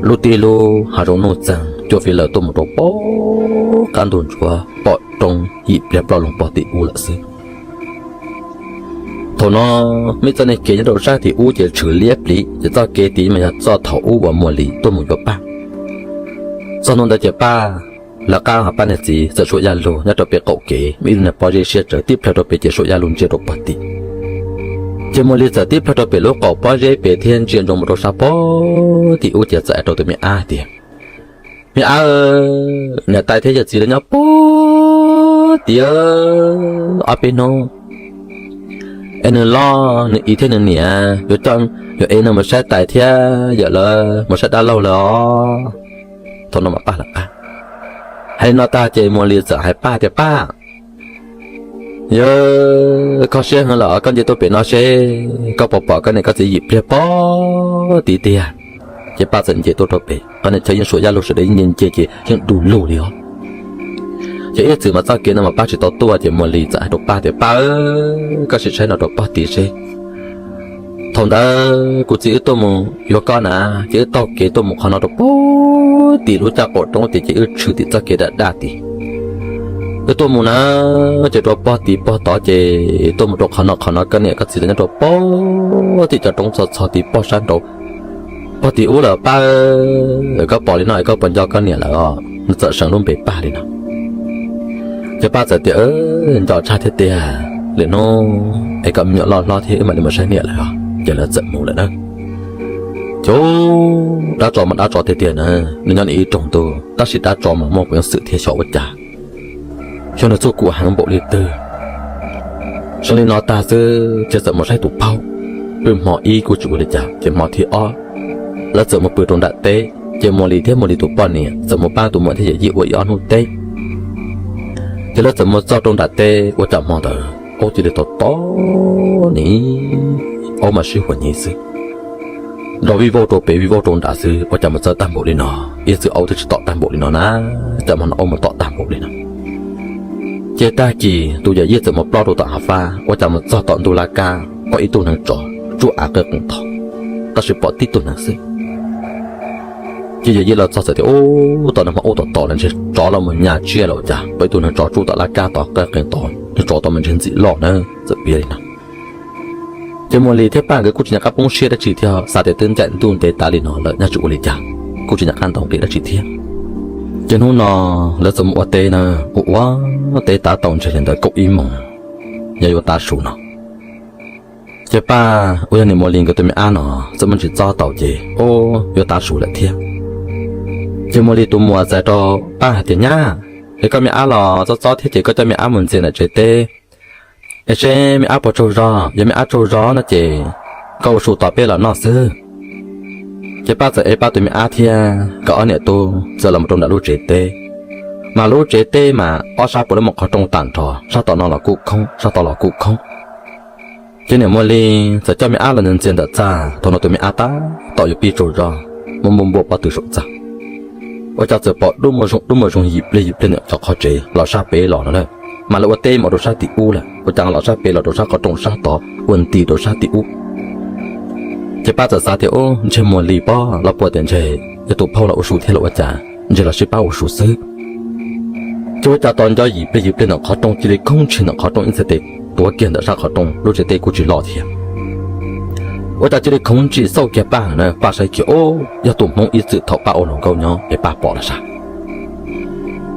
Lub tib lub hav zoov nuj txeeg cua fiv lawm tuaj mus rau pem qab ntug ntsuab pom roob yim pliag ploj loo pog tim ub lawm xwb. Thaum no muaj ib txoj niag kev nyob rau sab tim ub ces tshwm liab pliv ces txoj kev tid mas yog txoj thaum ub uas Muas Lis tuaj mus yuav Paj. Txog hnub ntawd ces Paj lawv qab ho Paj niag txiv txawm suam yaj lug nyob rau pem qaum kev muaj ib lub niag pob zeb siab tsawv tib plhaw rau pem ces suam yaj lug ntsia rau pog tim. Ces Muas Lis txawm tib plhaw rau pem lub qaum pob zeb pem thiab ntsia ntsoov mus rau sab pog tim ub ces txawm hais rau tus me ab tias, Me ab, niam tais thiab yawm txiv lawv nyob pog tim ob peb hnub es nws loj nws txiv thiab nws niam yuav coj, yuav ev nws mus saib tais thiab yawm lawv mus saib dab laug lawm os. Thaum no mas Paj lawv qab hais li no tag ces Muas Lis txawm hais Paj tias, Paj, yog koj siab heev lawm koj nce tuaj pem no seb koj puas pom koj niam koj txiv yim pliag pog tid tiag. Ces Paj txawm nce tuaj rau pem, qhov niag chaw yeej suam yaj lug sawv daws yeej nce nce ces yeej du lug li os. Ces ib txwm mas txoj kev no mas Paj tsis tau tuaj ces Muas Lis txawm hais rau Paj tias, Paj, koj sim saib no rau pog tid seb. Thaum ntawd kuv txiv wb tuaj mus yuav koj na, ces wb taug kev tuaj mus qhov no rau pog tim lub caj qaum roob tid ces wb tshwm tim txoj kev daj daj tid. Wb tuaj mus na, ces rau pog tid pog tod ces tuaj mus rau qhov no qhov no koj niam koj txiv lawv nyob rau pog tim cov roob txog txog tid pog sab nraud. Pog tim ub lawm Paj, koj pom li no es koj puas nco koj niam lawm os? Nws txawm seev lub npe Paj li no. Ces Paj txawm tias, Nco tshaj thiab tiag, lwm hnub es koj me nyuam loj hlob thiab wb mam li mus saib niam lawm os. Ces lawv txawm mus lawm na. Ces dab tsov mas dab tsov tiag tiag na, nws nyob ib rooj ntug tab sis dab tsov mas muaj peev xwm thiab xyov ua cas xyov nws txuj kum heev npaum li twg. Zoo li no tag xwb ces txawm mus saib tus phauj. Pw hmo ib kuj tsis ua li cas ces hmo thib ob lawv txawm mus pw rau nram teb, ces Muas Lis thiab Muas Lis tus poj niam txawm mus pab tus muam thiab yawm yij ua ib ob hnub teb. Ces lawv txawm mus txog rau nram teb ua cas hmo ntawd aub cia li tom tom ni, aub mas sib huam nyiv xwb, nrov vij vauj rau pem vij vauj rau nram xwb, ua cas mus txawv tag npaum li no, ib txwm aub twb tsis tom tag npaum li no na, cas hmo no aub mus tom tag npaum li no. Ces tag kis tus yawm yij txawm mus ploj rau tom hav fab, ua cas mus txog tom ntug laj kab pom ib tug neev tsov tsuj av qeej qees tod, tab sis pom tib tug neev xwb. Ces yawm yij los txog txawm tias, Ub, tom no hmo aub tom tom lawm ntshe tsov los mus nyas tsiaj los ua cas pom ib tug neev tsov tsuj tom laj kab tod qeej qees tod, neev tsov tod mas ntshe ntxim loj na, txawm piav li no. Ces Muas Lis thiab Paj nkawd kuj tsis nco qab poob siab dab tsi thiab, xav tias twb ncaim ntuj ntev tas li no lawm nyaj tsis ua li cas, kuj tsis nco qab ntaus nqi dab tsi thiab. Ces hnub no lawv txawm mus ua teb na, ua ua teb tab tom ntseg li ntawd kaum ib moos, yog yuav tav su no. Ces Paj uas yog niam Muas Lis nkawd tus me ab no txawm muaj ntsis txob tau ces, Ub, yuav tav su lawm thiab. Ces Muas Lis tus muam txawm rau Paj hais tias, Nyab, es koj me ab los txob txob thiab ces koj coj me ab mus ntxias ntawm tsev teb es seb me ab puas tsaug zog, yog me ab tsaug zog no ces koj ua su tos peb los noj xwb. Ces Paj txawm ev Paj tus me ab thiab nkawd ob niam tub txawm los mus rau nram lub tsev teb. Mas lub tsev teb mas ob sab puas lub mus qhov rooj tag nrho, sab tom no los kuj khoob, sab tod los kuj khoob. Ces niam Muas Lis txawm coj me ab los ntxias ntawm txaj, thaum no tus me ab tab tom yuav pib tsaug zog, muaj npua npua pob tw saum txaj. Ua cas txawm pom dub muag zoo dub muag zoo yim pliag yim pliag ntawm cov qhov tsev los sab pem los no na. Mas lawv ua teb mus rau sab tim ub lawm, ua cas los sab pem los rau sab qhov rooj sab tod ua nti rau sab tim ub. Ces Paj txawm xav tias, Ub, ntshe Muas Lis pob los puas tias ntshe yog tus phauj los ua su thiab los ua cas, ntshe los sib pab ua su xwb. Ces ua cas tos nco yim pliag yim pliag ntawm qhov rooj cia li khoob ntshis ntawm qhov rooj ib txhais tes tuav kiag ntawm sab qhov rooj, lub tsev teb kuj tsis loj thiab. Ua cas cia li khoob ntshis xauj kiag Paj na, Paj saib kiag, Ub, yog tus Hmoob ib txwm thaum Paj ua hluas nkauj nyob es Paj pom los sas.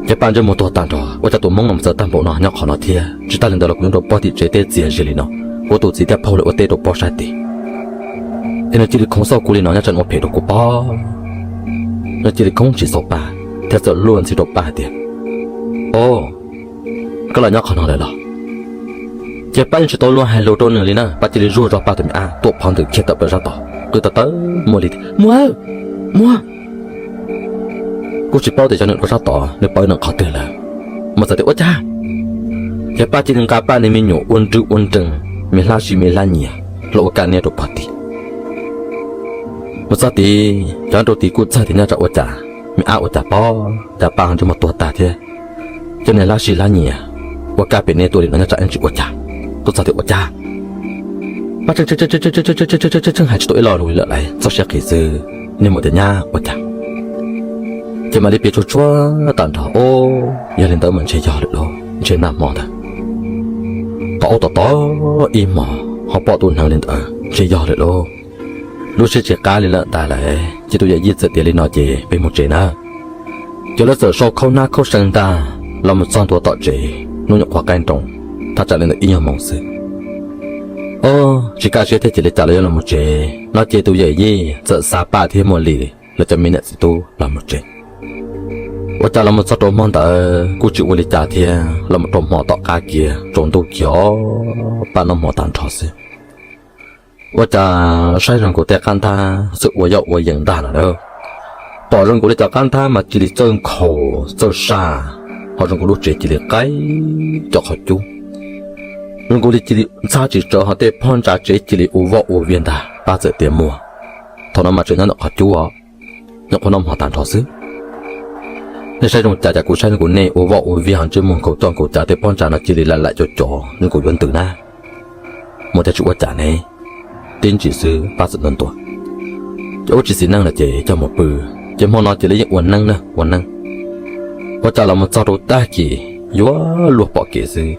Ces Paj ntsej muag tuag tag nrho, Ua cas tus Hmoob no mus txawv tag npaum no nyob qhov no thiab? Tsis tas li ntawd los kuv nyob rau pob tim tsev teb txias zias li no, kuv tus txiv thiaj phauj lawv ua teb rau pob sab tid, es nws cia li khoob xauj kuv li no nyob tsam ua phem rau kuv pob. Nws cia li khoob ntshis xauj Paj thiab txawm luag ntxhi rau Paj hais tias, Au, koj los nyob qhov no lawm los? Ces Paj yeej tsis tau luag hais lus rau nws li na, Paj cia li zuaj zog Paj tus me ab tuam phov ntws khiav tawm plaws sab tod, qw tawv tawv Muas Lis tias, Muas, Muab! Kuj tsis paub tias xyov nws dua sab tod nws pom nws qhov twg lawm. Mus txog tias ua cas, ces Paj cia li nqa Paj niag me nyuam ua nrwg ua nreeg, me hlab sib me hlab nyias los ua kaj niab rau pog tid. Mus txog tid cov rau tid kuj txawj tias nyob tsam ua cas, me ab ua cas pom cas Paj ho ntsej muag tuag tag thiab. Cov niag hlab sib hlab nyias ua kaj pem niab tuaj li no nyob tsam ib ntsis ua cas. Kuj txog tias ua cas, Paj tseeb tseeb hais tsis tau ib lo lus li lawm lauj, txog siab qis xwb. Niag maum tias nyab ua cas, ces mam li piav tsuag tsuag tag nrho. Ob, yog li ntawd mas ntshe yog lawm lauj, ntshe nag hmo ntawd qhov ub tom tod ib hmos ho pom tus hneev li ntawd ntshe yog lawm lauj. Lub siab tsis qab li lawm ntag lauj, ces tus yawm yij txawm tias li no ces peb mus tsev na. Ces lawv txawm sau khaub hnab khaub seev ntag los mus txog ntua tom tsev. Hnub nyuam qhuav qaij nroos, thaj tsam li ntawm ib nyuag moos xwb. Ob, tsis kaj siab thiab ces li cas los yuav los mus tsev no ces tus yawm yij txawm xa Paj thiab Muaj Lis lawv cov me niam txiv tub los mus tsev. Ua cas los mus txog rau hmo ntawd kuj tsis ua li cas thiab, los mus rau hmo tom qab kiag tsaus ntuj kiag, Paj noj hmo tag nrho xwb. Ua cas saib zoo nkaus tej qab nthab xwb ua yoj ua yees ntag lawm. Pom zoo nkaus li cov qab nthab mas cia li txawj nkhaus txawj saj, ho zoo nkaus lub tsev cia li qaij cov qhov cub. Zoo nkaus li cia li ntxhab tsis tsawv ho tej phab ntsa tsev cia li ua voj ua viag ntag. Paj txawm tias Muaj, thaum no mas tseem nyob ntawm qhov cub os, nyuam qhuav noj hmo tag nrho xwb. Nej saib zoo cas, cas kuv saib zoo nkaus nej ua voj ua viag ho ntsej muag nkaus coj nkaus cas, tej phab ntsa no cia li laim laim cov cov zoo nkaus yuav ntws na. Muaj thiaj tsis ua cas ne. Tib ntsis xwb Paj txawm ntua ntua, ces ub tsis xis neej lawm ces coj mus pw. Ces hmo no ces lawv yeej ua neeb na ua neeb. Ua cas los mus txog rau tag kis yuav luag pom kev xwb,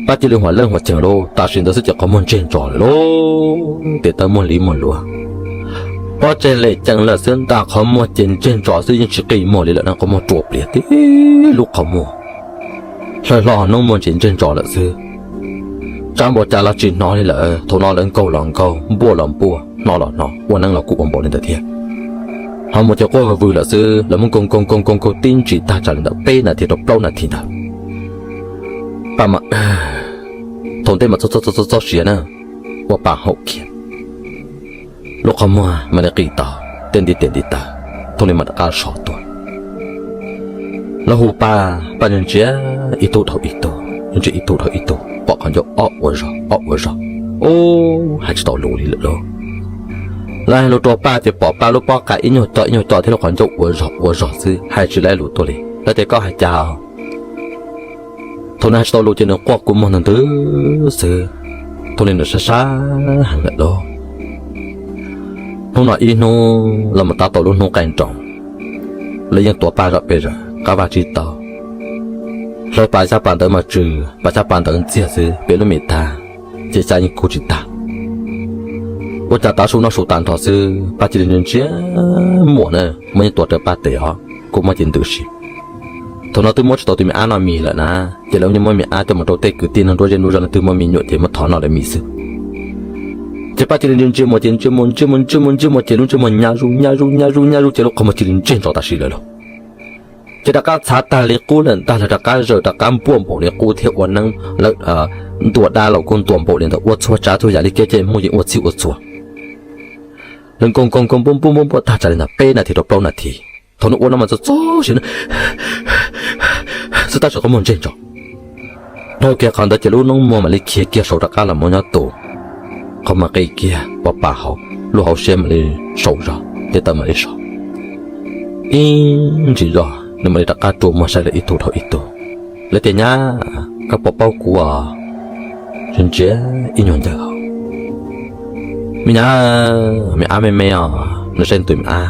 Paj cia li huam leej huam cheem lauj, tam sim ntawd xwb ces qhov muag ntseg ntsos lawm lauj, tes taw muag li muag luav. Pob tsaig lem cees lawm xwb ntag, qhov muag ces ntseg ntsos xwb yeej tsis qi muag li lawm na, qhov muag rua plias tib lub qhov muag. Hlawv hlo hnub muag ces ntseg ntsos lawm xwb. Tsab npua cas los tsis hnov li lawm, thaum no lawv nkaug los nkaug, npuaj los npuaj, hnov los hnov, ua neeb los kuj ua npaum li ntawd thiab. Ho muag ces quaj vwg vwg lawm xwb, lawv muab nkaug nkaug nkaug nkaug nkaug tib ntsis tag tsam li ntawm peb nas this rau plaub nas this ntawd. Paj mas thaum ntej mas txob txob txob siav na, ua pa haum kiag. Lub qhov muag mam li qis tau, tej ntiv tes ntiv taw, thooj li mam rov qab so tuaj. Lawv hu Paj, Paj ntsia ntsia ib tug dhau ib tug, ntsia ib tug dhau ib tug, pom qhov ncauj ob ua zog ob ua zog. Ub, hais tsis tau lus li lawm lauj. Lawv hais lus rau Paj ces pom Paj lub pob qa ib nyuag co ib nyuag co thiab lub qhov ncauj ua zog ua zog xwb, hais tsis tau lus tuaj li. Lawv tias koj hais cas? Thaum nws hais tsis tau lus ces nws quaj kua muag ntws ntws xwb, thooj li nws sab sab heev lawm lauj. Hnub no ib hnub los mus tab tom lub hnub qaij nroos, lawv yeej tuav Paj zom pes zaws qab vaj tsib taug. Hlawv pas xyab pas ntawv mas tsw, pas xyab pas ntawv ntxiag xwb, pem lub me tag ces xyab yeej kub tsis tag. Ua cas tav su noj su tag nrho xwb, Paj cia li ntsia ntsia Muaj na, Muaj yeej tuav rawv Paj tes os, kua muag ces ntws si. Thaum no twb muab tsis tau tus me ab noj mis lawm na, ces lawv yeej muab me ab coj mus rau tej kwv tij neeg nruab zej nruab zog leej twg muaj me nyuam ces muab thov noj lawv mis xwb. Ces Paj cia li ntsia ntsia Muaj ces ntsia Muaj ntsia Muaj ntsia Muaj ntsia Muaj ces lub ntsej muag nyab zuj nyab zuj nyab zuj nyab zuj ces lub qhov muag cia li ntseg ntsos tam sim lawm lauj. Ces rov qab txhav tag li qub lawm ntag, lawv rov qab zaws rov qab npuaj npaum li qub thiab ua neeb lawm, ntuas dab los kuj ntuas npaum li ntawd, ua txhua tsav txhua yam li kiag ces Muaj yeej ua txhij ua txhua. Lawv nkaug nkaug nkaug npuaj npuaj npuaj npuaj tag tsam li ntawd peb nas this rau plaub nas this. Thaum no ua no mas txob txob siav na, xwb tab sis qhov muag ntseg ntsos. Dhau kiag qhov ntawd ces lub noob muag mam li khiav kiag saud rov qab los mus nyob tus, qhov muag qi kiag pov pas hauv, lub hauv siab mam li saum zog, tes taw mam li so. Ib ntsis zog nws mam li rov qab rua muag saib lawv ib tug dhau ib tug. Lawv tias nyab, koj puas paub kuv os? Ntsia ntsia ib nyuag ncawg hauv, me nyab, me ab me me os. Nws saib tus me ab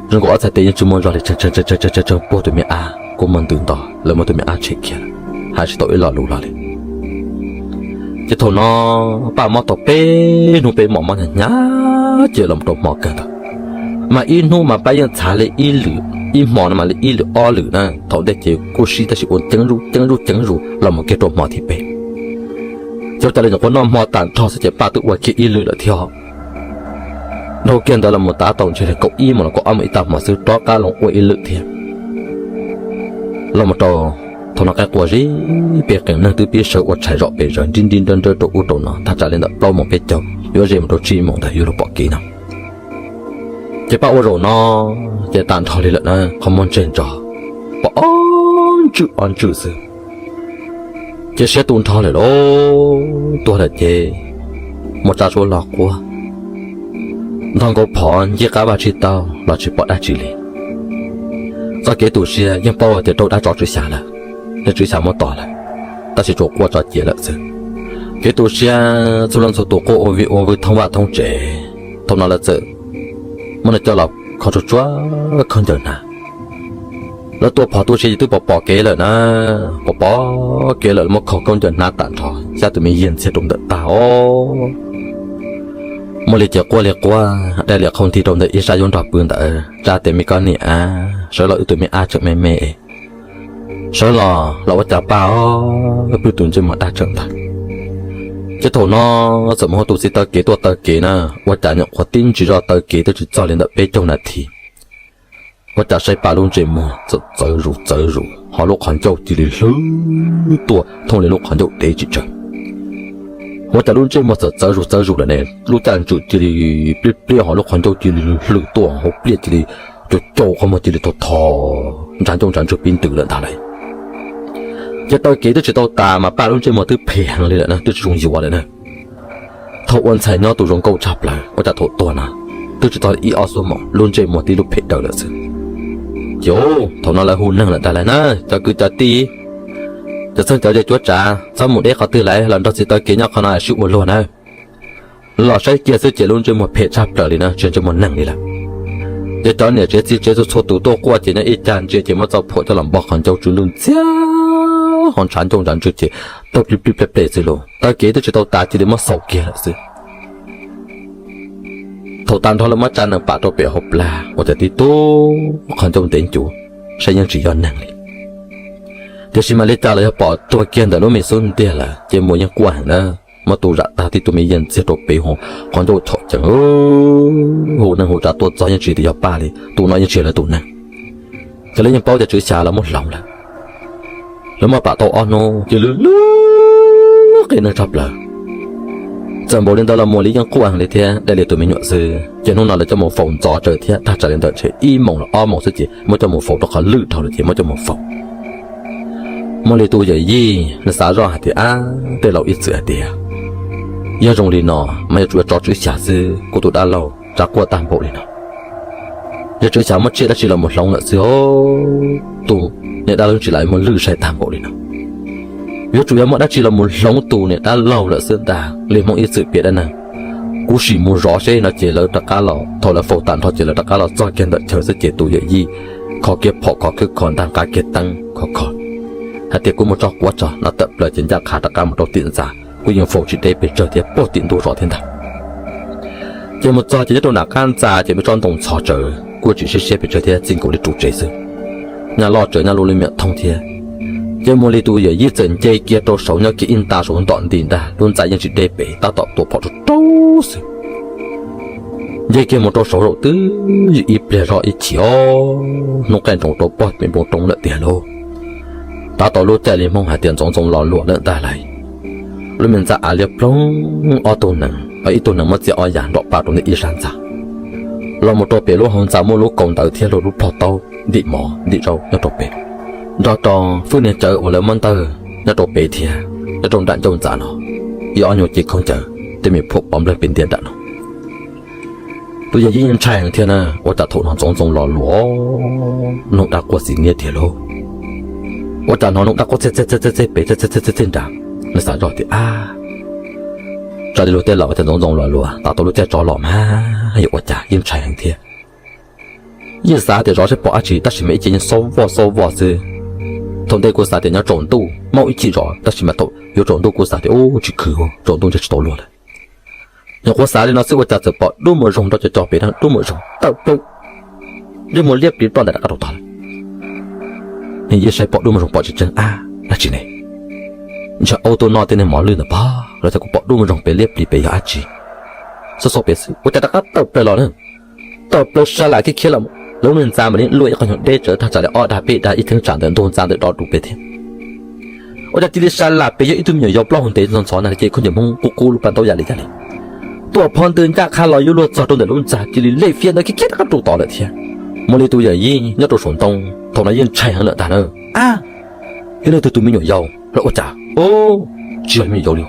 zoo nkaus ob txhais tes yeej tsis muaj zog li, tseem tseem puag tus me ab, kua muag ntws nto, lawv muab tus me ab tshem kiag lawm, hais tsis tau ib lo lus hlo li. Ces thaum no Paj mob tau peb hnub peb hmos mob hnyav hnyav ces los mus rau hmo kawg ntawd, mas ib hnub mas Paj yeej txhav li ib lwm, ib hmo no mas li ib lwm ob lwm na. Thaum ntej ces kuj sib tab sis ua ceeb zuj ceeb zuj ceeb zus los mus kiag rau hmo thib peb. Ces ua cas li nyuam qhuav noj hmo tag nrho xwb ces Paj twb ua kiag ib lwm lawm thiab. Dhau kiag ntawd los mus tav tau ntshe li kaum ib moos los kaum ob moos ib tag hmo xwb rov qab los ua ib lwm thiab. Los mus rau thaum no qaib qua zib, peb qee neeg twb pib sawv ua tshais zom pes zaws nrib nrib nrawb nrawb rau ub rau no, thaj tsam li ntawm plaub moos peb caug yuav ze mus rau tsib moos ntawd yuav luag pom kev no. Ces pab ua zaum no ces tag nrho li lawm na, qhov muag ntseg ntso, pom ob ntswm ob ntswm xwb. Ces siab tu nrho lawm lauj, tuag lawm ces muab tsa suab los quaj, nthos nkaus phom ncig qab vaj tsib taug los tsis pom dab tsi li. Txoj kev tu siab yeej paub tias raug dab tsov tswv xyab lawm, yog tswv xyab muab tom lawm, tab sis tsuas quaj tso cia lawm xwb. Kev tu siab txhua leej txhua tus quaj ua vij ua vwj thoob vaj thoob tsev. Thaum no lawv txawm muab nws coj los kho tsuag tsuag khaub ncaws hnav. Lawv tua phom tu siab ces twb pom pom kev lawm na, pom pom kev lawm lawv muab kho khaub ncaws hnav tag nrho, xyab tus me yig ntxiag rau ntawm tag os. Muaj li ces quaj li quaj, dai li qhov nti rau ntawm ib sab yuav nrog pw ntawd, tsa tes me koj niam, sawv los wb tus me ab tseem me me, sawv los los ua cas pab os, pw tus ntsej muag daj tseem ntag. Ces thaum no txawm mus hu tus txiv taw kev tuaj taw kev na, ua cas nyuam qhuav tib ntsis zoj taw kev twb tsis txog li ntawm peb caug nas this, ua cas saib pab lub ntsej muag txawm txawv zus txawv zus, ho lub qhov ncauj cia li hlwb tuaj thooj li lub qhov ncauj dev tsis tsawg. Ua cas lub ntsej muag txawm txawv zus txawv zus lawm ne, lub caj ntswm cia li pliab pliab, ho lub qhov ncauj cia li hlwb tuaj, hauv pliaj cia li cau cau, qhov muag cia li tho tho, ntshav ncauj ntshav ntswg pib ntws lawm ntag lauj. Ces taw kev twb tsis tau tas mas pab lub ntsej muag twb phem heev li lawm na, twb tsis zoo yuav lawm na. Thaum ua ntxhais nyob tus zoo nkauj tshaj plaws, ua cas thaum tuag no twb tsis txog ib ob xuab moos lub ntsej muag tib lub phem daws lawm xwb. Ces thaum no lawv hu neeg lawm dag lawm na, cov kwv cov tij, cov txheej cov ze cuab tsav, txhob mus deb qhov twg lawm, los nrog txiv taw kev nyob qhov no sib ua luag na. Los saib kiag xwb ces lub ntsej muag phem tshaj plaws li na, tsis yog ntsej muag neeg li lawm. Ces cov niam tsev txiv tsev txhua txhua tus tuaj quaj ces nyob ib cag ntsia ces muab txoj phuam coj los npog qhov ncauj tsw ntuj ntxiag, ho ntshav ncauj ntshav ntswg ces taw plib plib pleb pleb xwb lauj. Taw kev twb tsis tau tas cia li muab xaus kiag lawm xwb. Thaum tag nrho lawv muab tsa nees pam rau pem hauv plag ua cas tib tug qhov ncauj ntev ncuv, saib yeej tsis yog neeg li. Tiam sis mas li cas los yog pom tuag kiag ntawm lub me xub ntiag lawm ces mus yeej quaj heev na, muab tu zam tag tib tug me yig ntxiag rau pem, qhov ncauj chom ceev, hu neeg hu tsav tuaj txog yeej tsis tias yog pab li, tus no yeej tsis yog lawv tus neeg. Ces lawv yeej paub tias tswv xya los muab hloov lawm. Lawv muab pam tau ob hnub ces lwj lwj qe neeg tshaj plaws. Txawm npaum li ntawd los Muas Lis yeej quaj heev li thiab, dai li tus me nyuam xwb. Ces hnub no lawv coj mus faus ntxov tsawv thiab, tag tsam li ntawm ntshe ib moos los ob moos xwb ces muab coj mus faus rau qhov lwj dhau lawm ces muab coj mus faus. Muas Lis tus yawm yij nws xav zoj hais tias, ab, tej laus ib txwm hais tias yog zoo li no mas yuav tsum yog tsov tswv xya xwb, kuv tus dab laug tsav quaj tag npaum li no, yog tswv xya muab tsiaj dab tsi los mus hloov lawm xwb, tus niam dab laug tsis lam muaj lwj sai tag npaum li no. Yuav tsum yog muaj dab tsi los mus hloov tus niam dab laug lawm xwb ntag li. Hmoob ib txwm piav dab neeg, kuv sim mus zov seb no ces lawv rov qab los, thaum lawv faus tag nrho ces lawv rov qab los txog kiag ntawm chaw xwb ces tus yawm yij kho kiag phom khov khwb kho ntag, nqa kiag teeb khov kho hais tias kuv mus tso quav tso no tawm plaws ces ncaj qha rov qab mus rau tim ntxa, kuv yeej faus tsis deb pes tsawg thiab, puag tim ntug zos thiab ntag. Ces mus txog ces nyob rau nram qab ntxa ces muaj tsob ntoo ntxhov tsawv kuj tsis siab siab pes tsawg thiab, txij nkaus li ru tsev xwb. Nyaj loj tsawv, nyaj lub lub miam thooj thiab. Ces Muas Lis tus yawm yij txawm nce kiag rau saud, nyob kiag ib nta saud ntom nti ntag, lub ntxa yeej tsis deb pes, tab tom tua phom rau rau xwb. Nce kiag mus rau saud zaum twb ywm ib pliag zoj ib chim os, hnub qaij ntsoov rau pog me npoo roob lawm tiag lauj. Tab tom lub caij li Hmoob hais tias ntxoov ntxoo los luas lawm ntag lauj. Lub me ntxa av liab ploog, ob tug nees, ib tug nees muab txiaj ob yam nrom paj rau ntawm ib sab ntxa. Los mus rau pem lub hauv ntxa muaj lub kaus ntawv thiab lub plhov taub ntim mov ntim zaub nyob rau pem, nrog rau fwj niag cawv uas lawv muab ntawg nyob rau pem thiab. Nyob rau nram ncauj ntxa no, ib ob nyuag cev khaub ncaws, tej me phuam pov nplawg pem ntiaj nram no. Tus yawm yij ntshai heev thiab na, ua cas thaum no ntxoov ntxoo los luas, noog dab quaj xis niab tiag lauj. Ua cas hnov noog dab quaj txej txej txej txej pem txej txej txej txej nram, nws xav zoj tias, ab, raws li luag tej laus tias ntxoov ntxoo los luas, tab tom lub caij tsov los mas yuav ua cas, yeej ntshai heev thiab. Yeej xav tias zov seb pom dab tsi tab sis mas ib ce yeej xob voj xob voj xwb. Thaum ntej kuv xav tias nyob tsaus ntuj, maub ib chim zov tab sis mas thaum yuav tsaus ntuj kuv xav tias ub tsis khwv, tsaus ntuj ntshe tsis tau luag lawm. Nyuam qhuav xav li no xwb ua cas txawm pom dub mus zoog rau cov cov pem na, dub mus zoog tawm plaws, dub mus liab pliv ploj ntais rov qab rau tod lawm. Niag yij saib pom dub mus zoog pom tsis tseeb, ab, dab tsi ne? Ntshe aub tuaj noj tej niag mov lwj ntawd pog los cas kuv pom dub mus zoog pem liab pliv pem yog dab tsi? Xob xob pem xwb ua cas rov qab tawm plaws los na. Tawm plaws sa las khiab khiab los, lub me ntxa mam li luaj ib qho nyuag deb tsawv tag tsam li ob dag peb dag ib theeb tsam ntawm ntug ntxa ntawm do rau pem thiab. Ua cas cia li sa las pem yog ib tug me nyuam yaus plaub hau ntev ntxhov ntxhov na, ces khaub ncaws Hmoob qub qub lub paj ntaub yam li cas li. Tuam phov ntws ncaj qha los yuav luag txog rau ntawm lub ntxa cia li lej fiab ntawd khiav khiav rov qab rau tod lawm thiab. Muaj li tus yawm yij nyob rau saum ntoo thaum no yeej ntshai heev lawm ntag na. Ab, yog leej twg tus me nyuam yaus los ua cas? Tsis yog me nyuam yaus li.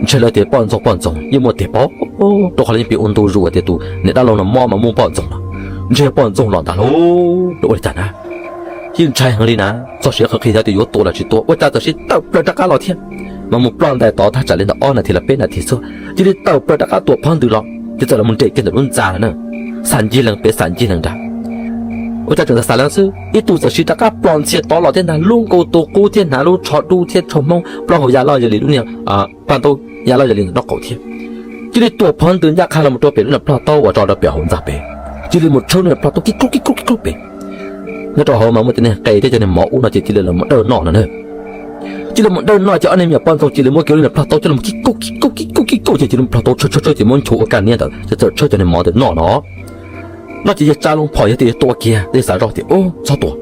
Ntshe lawv tias poj ntxoog poj ntxoog yeej muaj tiag pob, rau qhov lawv yeej piv ua ntu zus tias tus niam dab laug no mob mas muaj poj ntxoog no. Ntshe yog poj ntxoog los ntag lauj, los ua li cas na. Yeej ntshai heev li na, txog siav qhov qhia tias yuav tua los tsis tua, ua cas txawm sib tawm plaws rov qab los thiab. Mas mus ploj ntais tod thaj tsam li ntawm ob nas this los peb nas this xwb, cia li tawm plaws rov qab tuam phov ntws los ces txawm los mus nres kiag ntawm lub ntxa no na. Xam ncig lees pem xam ncig lees nrad, ua cas tseem xav lees xwb, ib tug txawm sib rov qab ploj ntxhias tod los thiab ntag, lub nkaus tus qub thiab hnav lub tsho dub thiab tsho hmoob plaub hau ya loj ya li lub niag paj ntaub ya loj ya li nraub qaum thiab. Cia li tuam phov ntws ncaj qha los mus rau pem lub niag plog taub uas tso rau pem hauv ntxa pem, cia li mus tshawb lub niag plog taub kib kaug kib kaug kib kaug pem. Nyob rau hauv mas muaj cov niag qe thiab cov niag mov ub no ces cia li los mus dawj noj no na. Cia li mus dawj noj ces ob niag me nyuam poj ntxoog cia li muab kiag lub niag plog taub coj los kib kaug kib kaug kib kaug kib kaug ces cia li plog taub tshawb tshawb tshawb ces muab nchuav ua kaj niab ntawd ces txawm tshawb cov niag mov ntawd noj no. No ces yawg tsa loo phom yog tias yuav tua kiag, yawg xav zoj tias ub txhob tua.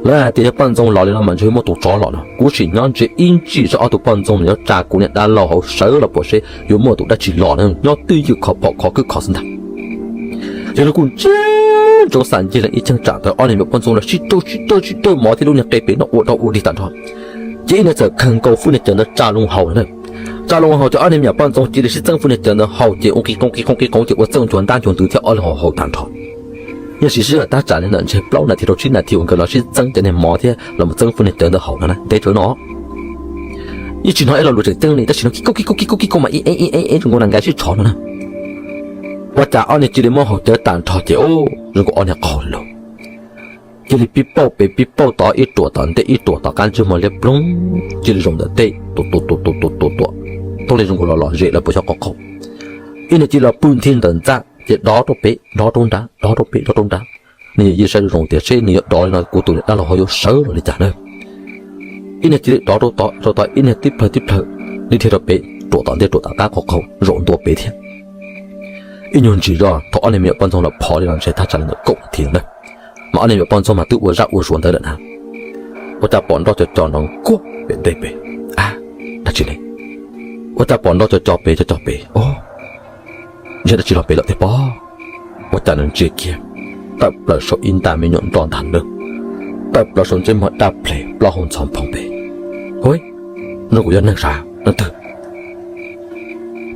Lawv hais tias yog poj ntxoog los li no mas ntshe muaj tus tsov los no, kuv sim nyob ntsia ib ntsis saib ob tug poj ntxoog no yuav tsa kuv niam dab laug hauv sawv los puas seb yuav muaj tus dab tsi los na, nyob twj ywm khov phom khov khwb khov xwb ntag. Yog li kuj ntsia ntsoov xam ncig lees ib cheeb tsam ntawd ob niag me nyuam poj ntxoog los sib raug sib raug sib raug mov thiab lub niag qe pem no ua rau ua dig tag nrho. Ces ib niag txawm khaws nkaus fwj niag cawv ntawd tsa loo haus na. Tsa loo haus ces ob niag me nyuam poj ntxoog cia li sib txeeb fwj niag cawv ntawd haus ces ua qi qoov qi qoov qi qoov ces ua txawj ncuav ntab ncuav ntws thiab ob leeg haus haus tag nrho. Yeej siv sij hawm tab tsam li ntawm ntshe plaub nas this rau tsib nas this uas nkawd los sib txeeb cov niag mov thiab los mus txeeb fwj niag cawv ntawd haus no na, ntev tsawv no. Yeej tsis hnov ib lo lus tseem ceeb li tab sis no kib kaug kib kaug kib kaug kib kaug mas ib eb ib eb ib zoo nkaus nas nkais sib tshov no na. Ua cas ob niag cia li muab haus cawv tag nrho ces zoo nkaus ob niag qaug li lauj. Cia li pib pauj pem pib pauj tod ib ruam tom ntej ib ruam tom qab ntsej muag liab ploog, cia li zaum ntawm tej tuam tuam tuam tuam tuam tuam tuam, thooj li zoo nkaus los los zem lawv puas xyov qhov qaug. Ib niag cia li los pw nthi ntawm ntxa ces dov rau pem dov rau nrad dov rau pem dov rau nrad. Nws yawm yij saib zoo zoo tias seb nws yuav dov li no kuv tus niam dab laug ho yuav sawv los li cas na. Ib niag cia li dov rau tod rau tod ib niag tib plhaw tib plhaw, li dhia rau pem ruam tom ntej ruam tom qab qhov qaug zaum ntua pem thiab. Ib nyuag ntsis zoj thaum ob niag me nyuam poj ntxoog los phov li no ntshe thaj tsam li ntawm kaum nas this na, mas ob niag me nyuam poj ntxoog mas twb ua zaj ua zuav ntawd lawm na. Ua cas pom nroj co co nrov nkuaj pem ntej pem, ab, dab tsi ne? Ua cas pom nroj co co pem co co pem, o, ntshe dab tsi los pem lawm tiag pob. Ua cas nws ntsia kiag, tawm plaws saum ib nta me nyuam nroj ntag na, tawm plaws saum ntsej muag daj ples plaub hau ntxhov nphoo pem. Hu, zoo kuv yog neeg sav leej twg?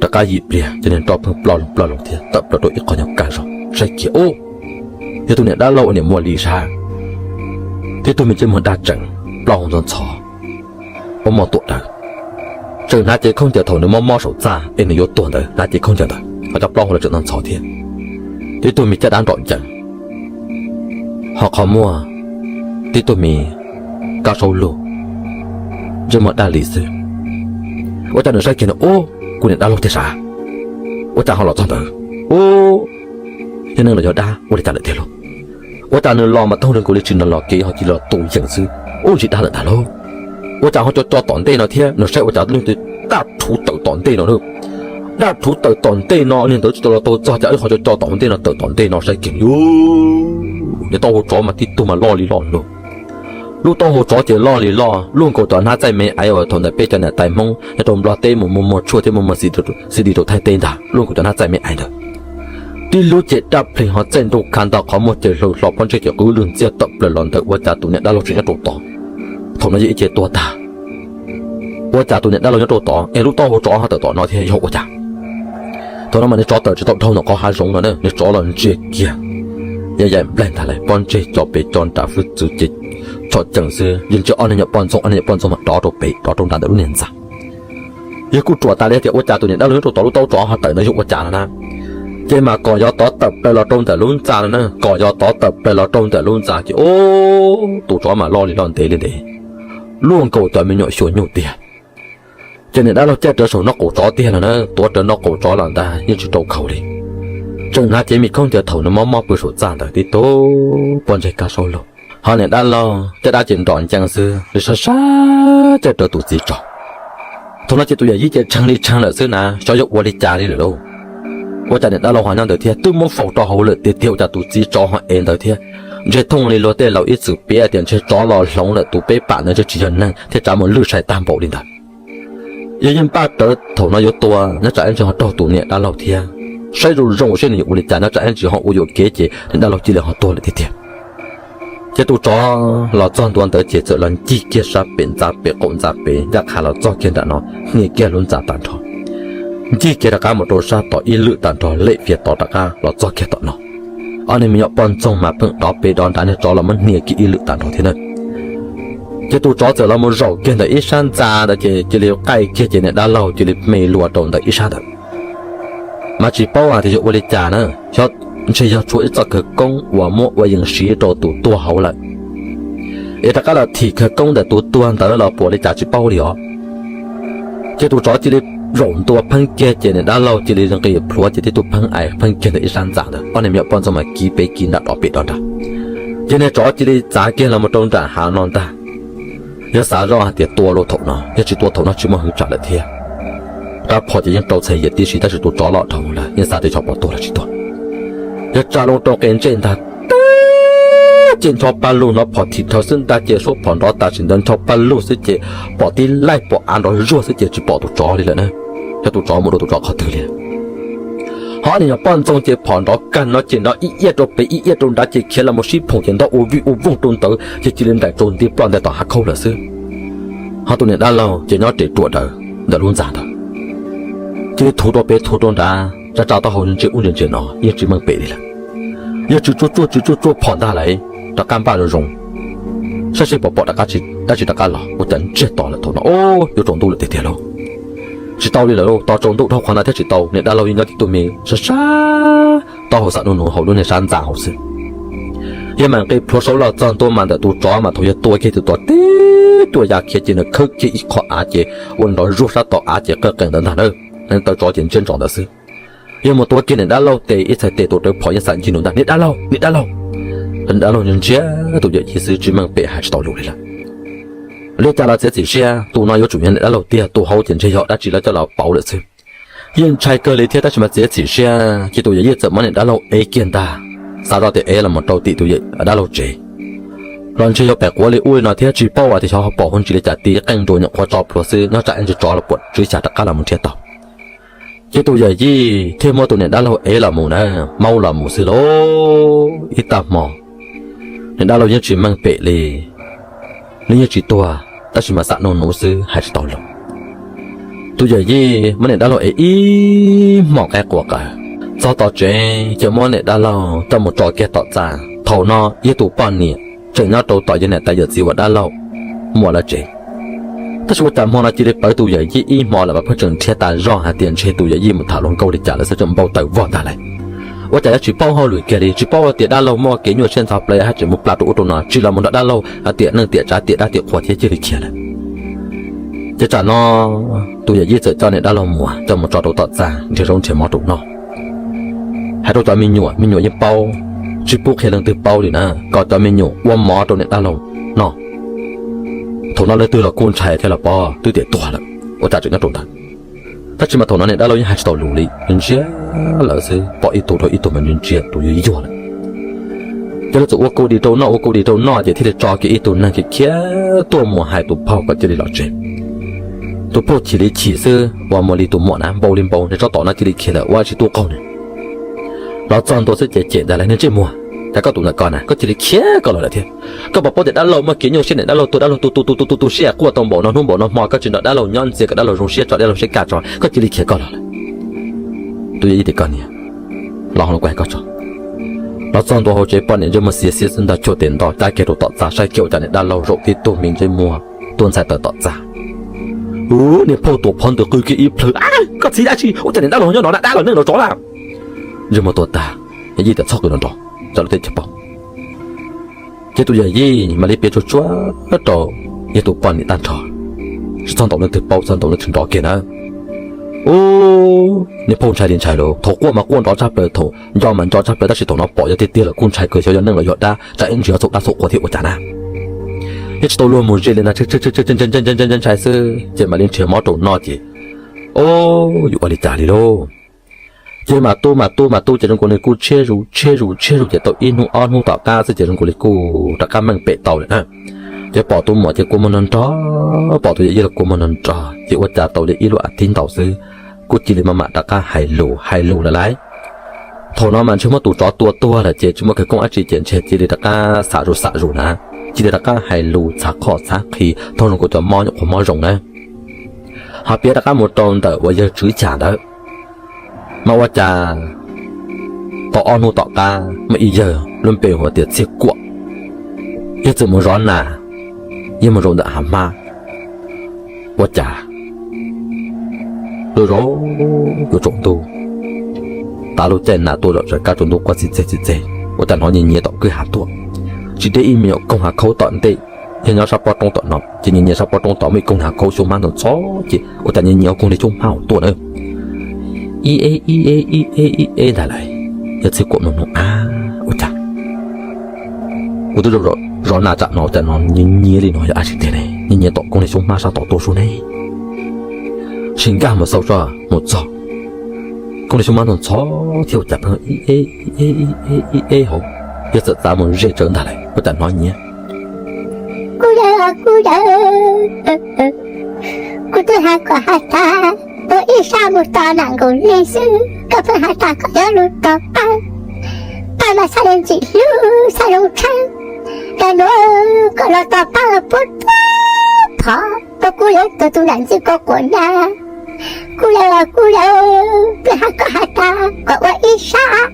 Rov qab yim pliag ces niag nroj pheej ploj loo ploj loo thiab tawm plaws rau ib qho nyuag kaj zog saib kiag, ub, yog tus niam dab laug ua niam muaj li sav, tib tug me ntsej muag daj tsees plaub hau ntxhov ntxhov, ua mos tuam dawb, tseem hnav cev khaub ncaws thaum nws mob mob saum txaj es nws yuav tuag ntawd hnav cev khaub ncaws ntawd ho cov plaub hau los tseem ntxhov thiab. Tib tug me caj dab nrom ncees, ho qhov muag tib tug me kab saub lug, ntsej muag daj li xwb. Ua cas nws saib kiag no ub, kuv niam dab laug tiag sav, ua cas ho los txog ntawd, ub, yog neeg los yog dab ua li cas lawm tiag lauj. Ua cas nws los mas thooj li nkaus li tsis nrog los kev ho cia li los tu yees xwb, ub, ntsis dab lawm ntag lauj. Ua cas ho co co tom ntej no thiab, nws saib ua cas leej twg daj rhuv tawm tom ntej no na. Daj rhuv tawm tom ntej no, niag ntawd tsis tau los tau txog cas ho co co tom ntej no tawm tom ntej no saib kiag, niag taub hau tsov mas tib tug mas loj li loj lug. Lub taub hau tsov ces loj li loj luaj nkaus cov hnab txaij me aiv uas thaum ntawd peb cov niam tais Hmoob nyob rau Nplog teb mus muag muag tshuaj thiab muag muag CD rau thaij teb ntag, luaj nkaus cov hnab txaij me aiv ntawd. Tib lub ces daj ples ho txaij nrug kha ntog qhov muag ces hlaws hlo pob ntseg ces qw lwg ntxiag tawm plaws los ntawm ua cas tus niam dab laug tseem nyob rau tod. Thaum no yog ib ce tuag tag, ua cas tus niam dab laug nyob rau tod es lub taub hau tsov ho tawm tom no thiab yog ua cas? Thaum no mas niag tsov tawm tsis tau dhau ntawm qhov hav zoov no na, niag tsov los ntsia kiag, ya yaim nplaig ntag lawm, pob ntseg co pem co nram fwj txwv ces tshom ceem xwb, yeej ntsia ob niag nyuam poj ntxoog, ob niag nyuam poj ntxoog mas dov rau pem dov rau nram ntawm lub niag ntxa. Yog kuj ruam tas li tias ua cas tus niam dab laug nyob rau tod lub taub tsov ho tawm no yog ua cas no na. Ces mas kom yov tod tawm plaws los rau ntawm lub ntxa no na, kom yov tod tawm plaws los rau ntawm lub ntxa ces ub, tus tsov mas loj li loj ntev li ntev, luaj nkaus cov me nyuam xyuas nyuj tiag. Ces niam dab laug caij rawv saum nraub qaum tsov tiag no na, tuav rawv nraub qaum tsov los ntag yeej tsis rau khaus li. Tseem hnav cev me khaub ncaws thaum nws mob mob pw saum txaj ntawd tib tug pob ntseg kab saub lug, ho niam dab laug caj dab ces nrom ncees xwb, sab sab caij rawv tus txiv tsov. Thaum no ces tus yawm yij ces tshee li tshee lawm xwb na, xyov yuav ua li cas li lawm lauj. Ua cas niam dab laug ho nyob ntawd thiab, twb muab faus rau hauv lawm tiag tiag ua cas tus txiv tsov ho ev ntawd thiab. Ntshe thooj li luag tej laus ib txwm piav tias ntshe tsov los hloov lawm tus peb pam ntawd ntshe tsis yog neeg thiaj tsav mus lwj sai tag npaum li ntawd. Yog yeej npaj rawv thaum no yuav tua nyob tsam ib ntsis ho raug tus niam dab laug thiab. Saib zoo zoo seb nws yuav ua li cas nyob tsam ib ntsis ho ua yuam kev ces niam dab laug cia li ho tuag lawm tiag tiag. Ces tus tsov los txog ntua ntawd ces txawm los ncig kiag sab pem ntxa pem qaum ntxa pem ncaj qha los txog kiag nram no, hnia kiag lub ntxa tag nrho, ncig kiag rov qab mus rau sab tod ib lwm tag nrho, lem fias tod rov qab los txog kiag tom no. Ob niag me nyuam poj ntxoog mas pheej dov pem dov nrad, niag tsov los muab hnia kiag ib lwm tag nrho thiab na. Ces tus tsov txawm los mus zaum kiag ntawm ib sab ntxa ntawd ces cia li qaij kiag ces niam dab laug cia li me lua rau ntawm ib sab ntawd. Mas tsis paub hais tias yog ua li cas na, ntshe yog tshuav ib txoj khawv koob uas muab ua yees siv rau tus tuag hauv lawm. Es rov qab los thim khawv koob ntawm tus tuag ntawd los puas li cas tsis paub li os. Ces tus tsov cia li zaum ntua pheeb kiag ces niam dab laug cia li nqis plhuav ces tib tug pheeb ais pheeb kiag ntawm ib sab ntxa ntawd, ob niag me nyuam poj ntxoog mas kiv pem kiv nram dov pem dov nrad. Ces niag tsov cia li txav kiag los mus rau nram hav no ntag. Yog xav zoj hais tias tua los thaum no, yog tsis tua thaum no tsis muaj hwv tsam lawm thiab. Rab phom ces yeej rau txhais yias tib si tab sis tus tsov los dhau lawm, yeej xav tias xyov puas tuag los tsis tuag. Yog tsa loo rau qe ntsej ntag, tib ce ncho paj lug no phom thim dhawv xwb ntag ces suab phom nrov tas sim ntawd ncho paj lug xwb ces pom tib laij pom av nrov zuag xwb ces tsis pom tus tsov li lawm na. Yog tus tsov mus rau tus tsov qhov twg li. Ho niag poj ntxoog ces phom nrov kag no ces nrov ib iab rau pem ib iab rau nrad ces khiav los mus sib phoom ces nto ua vij ua voog rau ntawd ces cia li nraim tsaus nti ploj ntais tom hav khaub lawm xwb. Ho tus niam dab laug ces nyob res ruam daws ntawm lub ntxa ntawd, cia li thuv rau pem thuv rau nrad, tsa tsa taub hau ntsia ub ntsia ntsia no yeej tsis meej pem li lawm. Yog tsis tsuaj tsuaj tsis tsuaj tsuaj phom ntag lawm, rov qab npaj zoo zoo, saib seb puas pom dab tsi rov qab los, ua cas ntsiag to lawm thaum no, o, yuav tsaus ntuj lawm tiag tiag lauj. Tsis tau li lawm lauj, tos tsaus ntuj dhau qhov ntawd thiab tsis tau, niam dab laug yeej nyob tib tug me sab sab taub hau xam nuj nuv hauv lub niag sab ntxa hauv xwb. Yog mas nqis plhuav saud los txog ntua mas ntawm tus tsov mas thaum yog tua kiag tus tsov tib tuaj ya khiav ces nws khawb kiag ib qho av ces ua nrov zuag sab tom av ces qawj qees ntawd ntag na. Taw tsov ces ntsiab ntsos ntawd xwb. Yog mus tua kiag niam dab laug tes ib txhais tes tus rawv phom yeej xam ncig nws ntag, niam dab laug, niam dab laug. Niam dab laug ntsia tus yawm yij xwb tsis meej pem hais tsis tau lus li lawm. Li cas los txiav txim siab, tus no yuav tsum yog niam dab laug tiag, tus hauv ces ntshe yog dab tsi lawv coj los pauv lawm xwb. Yeej ntshai kawg li thiab tab sis mas txiav txim siab ces tus yawm yij txawm muab niam dab laug ev kiag ntag, xav zoj tias ev los mus rau tim tus yawm dab laug tsev. Los ntshe yuav pem quav li ub li no thiab tsis paub hais tias xyov ho pom hauv ntsis li cas tiv qeej nruas nyuam qhuav tso plhuav xwb, nyob tsam ib ntsis tsov los puam tswv xyas rov qab los mus nrhiav tau. Ces tus yawm yij thiaj muab tus niam dab laug ev los mus na, maub los mus xwb lauj. Ib tag hmo niam dab laug yeej tsis meej pem li, nws yeej tsis tuag tab sis mas xam nuj nuv xwb hais tsis tau lus. Tus yawm yij muab niam dab laug ev ib hmos qaib qua qaws, txog tom tsev ces muab niam dab laug coj mus tso kiag tom txaj. Thaum no yog tus poj niam tseem nyob rau tom yawg niam tais yawm txiv uas dab laug muaj lawv tsev. Tab sis ua cas hmo no cia li pawv tus yawm yij ib hmo lawm mas pheej tseem nrhiav tas zog hais tias ntshe tus yawm yij mus tham hluas nkauj li cas lawm xwb, tseem npau taws vog ntag lawm. Ua cas yuav tsis paub hauj lwm kiag li, tsis paub tias dab laug muaj kev nyuaj siab ntxhov plawv hab tseem mus pla rau ub rau no, tsis los mus nrog dab laug hais tias neej tiam tsav tiam dab tiam qhua thiab cia li khiav lawm. Ces tsam no tus yawm yij txawm coj niam dab laug mus, coj mus tso rau tom txaj nrhiav zaub nrhiav mov rau noj. Hais rau cov me nyuam, me nyuam yeej paub, tsis pub qhia leej twg paub li na, kom cov me nyuam ua mov rau niam dab laug noj. Thaum no leej twg los kuj ntshai thiab los pob twb tiam tuag lawm, ua cas tseem nyob rau ntawd. Tab sis mas thaum no niam dab laug yeej hais tsis tau lus li, ntsiab lawv xwb, pom ib tug rau ib tug mas ntsia tus yuag yuag lawm. Ces lawv txawm ua kau di rau noj, ua kau di rau noj ces thiaj li tso kiag ib tug neeg khiav khiav tuaj mus hais tus phauj kom cia li los tsev. Tus phauj chim li chim xwb, ua mus li tus muam na npau li npau, nws tsob tom no cia li khiav lawm ua tsis tub qaug ne. Los txog ntua xwb ces cem ntag lawm, niag ntsej muag, cas koj tus ntawm ko na koj cia li khiav koj los lawm thiab. Koj puas paub tias dab laug muaj kev nyuaj siab, niam dab laug tuag dab laug tu tu tu tu tu siab quaj tau npaum no hnub npaum no hmo, koj tsis nrog dab laug nyob ntxias kom dab laug zoo siab tso, dab laug siab kaj tso, koj cia li khiav koj los lawm. Tus yawm yij tias koj niam, los hauv no kuv hais koj tso. Los txog ntua hauv tsev poj niam ntsej muag xiav xiab xwb ntag, cuag tes nto cab kiag rau tom txaj saib kiag ua cas niam dab laug zaum tib tug me ntsej muag tuaj ntxhais taws tom txaj. Ub, niag phauj tuam phov ntws qw kiag ib plhaw, koj txiv dab tsi, ua cas niam dab laug nyob no na, dab los neeg los tsov na. Ntsej muag tuag tag, yawm yij tias txhob qw nrov nrov, tsam lawv thiaj paub. Ces tus yawm yij mam li piav tsuag tsuag rau yawg tus poj niam tag nrho, tsis txog ntaus leej twg paub, txog ntaus leej twg nrov kiag na. Ub, niag phauj ntshai li ntshai lauj, thaum quaj mas quaj nrov tshaj plaws, thaum nco mas nco tshaj plaws, tab sis thaum no pom yog tiag tiag lawm kuj ntshai kawg, xyov yog neeg los yog dab, tsam ib ntsis yuav txhaum dab txhaum qhua thiab ua cas na. Yeej tsis tau luag mus ze li ntag, ntshai xwb. Ces mam li nrhiav mov rau noj ces, o, yuav ua li cas li lauj. Ces mam tu mam tu mam tu ces zoo nkaus li kuj tshiab zus tshiab zus tshiab zus ces tau ib hnub ob hnub tom qab xwb ces zoo nkaus li kuj rov qab meej pem tau lawm na. Ces pom tus muam ces kua muag nrog nrog, pom tus yawm yij los kua muag nrog nrog, ces ua cas tau li ib lub as thiv ntau xwb, kuj cia li maj mam rov qab hais lus hais lus lawm lauj. Thaum no mas ntshe muab tus tsov tua tuag lawm ces tsis muaj khawv koob dab tsi ces ntshe cia li rov qab xam zus xam zus na, cia li rov qab hais lus txhav qhoj txhav qhi thoob zoo nkaus cov mob nyuam qhuav mob zoo na. Ho piav rov qab mus rau ntawm uas yawg Tswv Cham ntawd, mas ua cas tau ob hnub tom qab muaj ib yawg lub npe hu tias Txhiaj Kuam, yawg txawm mus zov nas, yawg mus zaum ntawm hav hmab, ua cas lub zaum yuav tsaus ntuj, tav lub caij nas tuaj zom zaws kab tsaus ntuj quaj txij txeg txij txeg, ua cas hnov nyias nyias tom kwj ha tuaj, tsis deb ib me nyuam koog hav khaub tom ntej, yog nyob sab pob roob tom no ces nyias nyias sab pob roob tom muaj ib koog hav khaub xyoob hmab ntxhov ntxhov ces ua cas nyias nyias ua koog li xyoob hmab hauv tuaj na. Ib eb ib eb ib eb ib eb ntag lauj, yawg Txhiaj Kuam mloog mloog ab, ua cas kuv twb zov nas tsam no cas no nyias nyias li no yog dab tsi tiag ne, nyias nyias tom koog li xyoob hmab sab tod tuaj sub ne. Sim nkag mus xauj tso mus txog, koog li xyoob hmab ntxhov ntxhov thiab ua cas pheej ib eb ib eb ib eb ib eb hauv, yawg txawm txav mus ze tsawv ntag lauj, ua cas hnov nyias, kuv yawg, kuv yawg, kuv twb has kom has tas, ua ib sab mus tos nas nkaus li xwb, koj pheej has tas koj yuav lug tos pab, pab mas xav le ntxim hlub xav zoo tshaj, cas nuav koj los tos pab los puag phom, puag kuv yuav tuag tus nam ntxwg koj quas nyab. Kuv yawg, kuv yawg, twb has koj has tas kom ua ib sab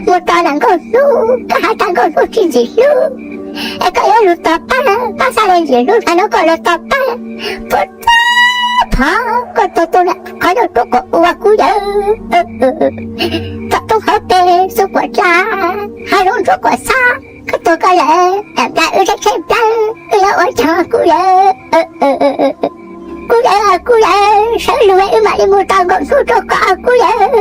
mus tos nas nkauj hnub, koj has tas nkauj hnub tsis ntxim hlub, es koj yuav lug tos pab, pab xav le ntxim hlub, cas nuav koj los tos pab, puag phom koj tuag tus nam qhov ncauj tuag quas ua kuv yawg. Tsom roob hauv pes xub quas tsa, hav zoov ntsuab quas xab, koj tuag koj lawm, nplawm wb tshaib tshaib plab, wb yuav ua caag kuv yawg. Kuv yawg, kuv yawg, sawv lug wb mam li mus tos nkauj hnub rua koj kuv yawg.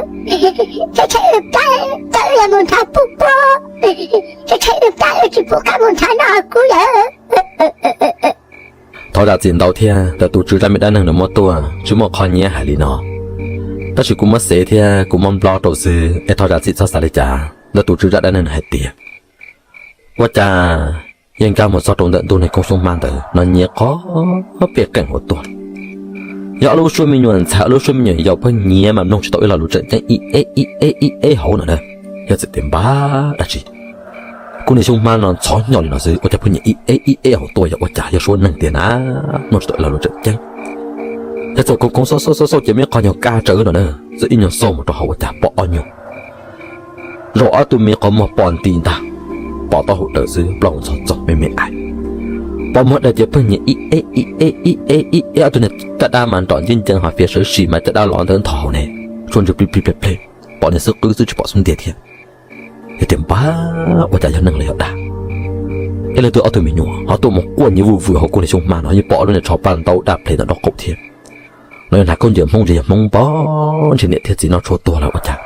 Tshaib tshaib wb plab, coj wb yuav mus nrhav puj puab, tshaib tshaib wb plab wb tsis pum qab mus nrhav noj kuv yawg. Thov zam txim ntau thiab, ntawm tus tswv zaj me dab neeg nws muab tuaj tsis muaj qhov nyiav hais li no, tab sis kuv muab xev thiab kuv muab nplob rau xwb es thov zam txim txhob xav li cas. Ntawm tus tswv zaj dab neeg nws hais tias, ua cas yeej nkag mus txog rau ntawm ntug niag koog xyoob hmab ntawd no nyiav qhov pej qeej hauv tuaj. Yog ob lub suab me nyuam ntxhais ob lub suab me nyuam yaus pheej nyiav mas mloog tsis tau ib lo lus tseem ceeb ib eb ib eb ib eb hauv no na. Yog txawm tias npab dab tsi, kuv niag xyoob hmab no ntxhov hnyo li no xwb ua cas pheej nyiav ib eb ib eb hauv tuaj, yog ua cas yog suab neeg tiag na, mloog tsis tau ib lo lus tseem ceeb. Yog txawm koom koom xauj xauj xauj xauj ces me qhov nyuag kaj tsawv no na, txawm ib nyuag xauj mus rau hauv ua cas pom ob nyuag, zaum ob tug me qhov muag pom nti ntag, pom taub hau daws xwb plaub hau ntxhov txaus me me ais, pom muag daws ces pheej nyiav ib eb ib eb ib eb ib eb, ob tug niag caj dab mas nrom nceeb ncees ho fiav sawv sim mas caj dab los ntawd ntho hauv ne, tshuaj ntsw plig plig plig plig, pom niag xub qwb xwb tsis pom xub ntiag thiab. Yog tias npab ua cas yog neeg los yog dab, ib leeg twg ob tug me nyuam ho tuaj mus quaj nyiav vwj vwm hauv kuv niag xyoob hmab no, yeej pom lub niag tsho paj ntaub daj ple ntawm nraub qaum thiab. Los yog hnav khaub ncaws Hmoob ntshe yog Hmoob npog, ntshe niam thiab txiv noj tshuaj tuag lawm ua cas.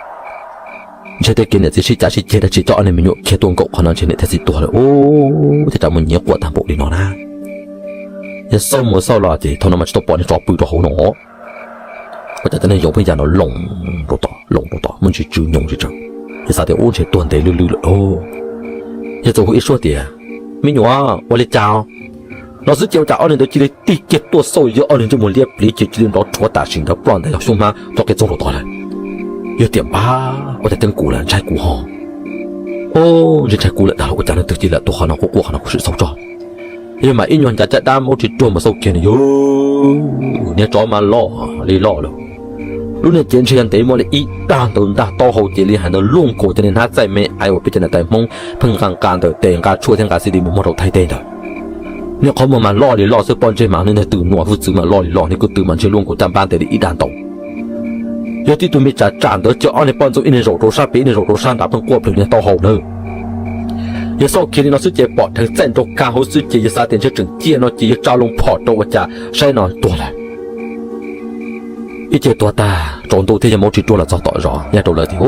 Ntshe tej kev niam txiv sib cav sib ceg dab tsi coj ob niag me nyuam khiav tuaj nkaum qhov no ntshe niam thiab txiv tuag lawm ua cas tsam mus nyiav quaj tag npaum li no na. Yog xauj mus xauj los ces thaum no mas tsis tau pom niag tsov pw rau hauv no. Ua cas cov niag yoov pheej ya no loos rau tom loos rau tom muaj ntsis tsw nyoos tsis tsawg. Yog xav tias ub ntshe tuag ntev lwj lwj lawm lauj. Yog txawm hu ib suab tias, me nyuam ua li cas no xwb ces ua cas ob niag ntawd cia li tig kiag tuaj xauj yog ob niag ntsej muag liab pliv ces cia li nrov rhuav tam sim ntawd ploj ntais xyoob hmab tso qe txoog rau tod lawm. Yog tias npab ua cas teeb kuv lawm ntshai kuv ho. Ub, ntshe ntshai kuv lawm ntag los ua cas leej twg cia li tuaj qhov no quaj quaj qhov no kuv sim xauj tso. Yog mas ib nyuag ncav caj dab maub ris ruag mus xauj kiag no yog niag tsov mas loj li loj lawm. Lub niag cev ntshe yog ntev muaj li ib dag ntawd ntag, taub hau ces li hais ntawd luaj nkaus cov niag hnab txaij me ais uas peb cov niam tais Hmoob pheej nqa nqa ntawm tes nqa tshuaj thiab nqa xib di mus muag rau Thaib teb ntawd. Niag qhov muag mas loj li loj xwb, pob ntseg mas niag twm nuam vwj txwv mas loj li loj, niag kwj tw mas ntshe luaj nkaus caj npab ntev li ib dag ntau. Yog tib tug me tsam tsam ntawd ces ob niag poj ntxoog ib niag zaum rau sab pem ib niag zaum rau sab nrad pheej quaj plhws niag taub hau na. Yog xauj kiag li no xwb ces pom dheev txaij nraug kag hauv xwb ces yog xav tias ntshe tseem ciaj no ces yog tsa loo phom rau ua cas saib no tuag lawm. Ib ce tuag tag tsaus ntuj thiab yog maub ris ruag los txog tom zos nyaj rau lawv tias,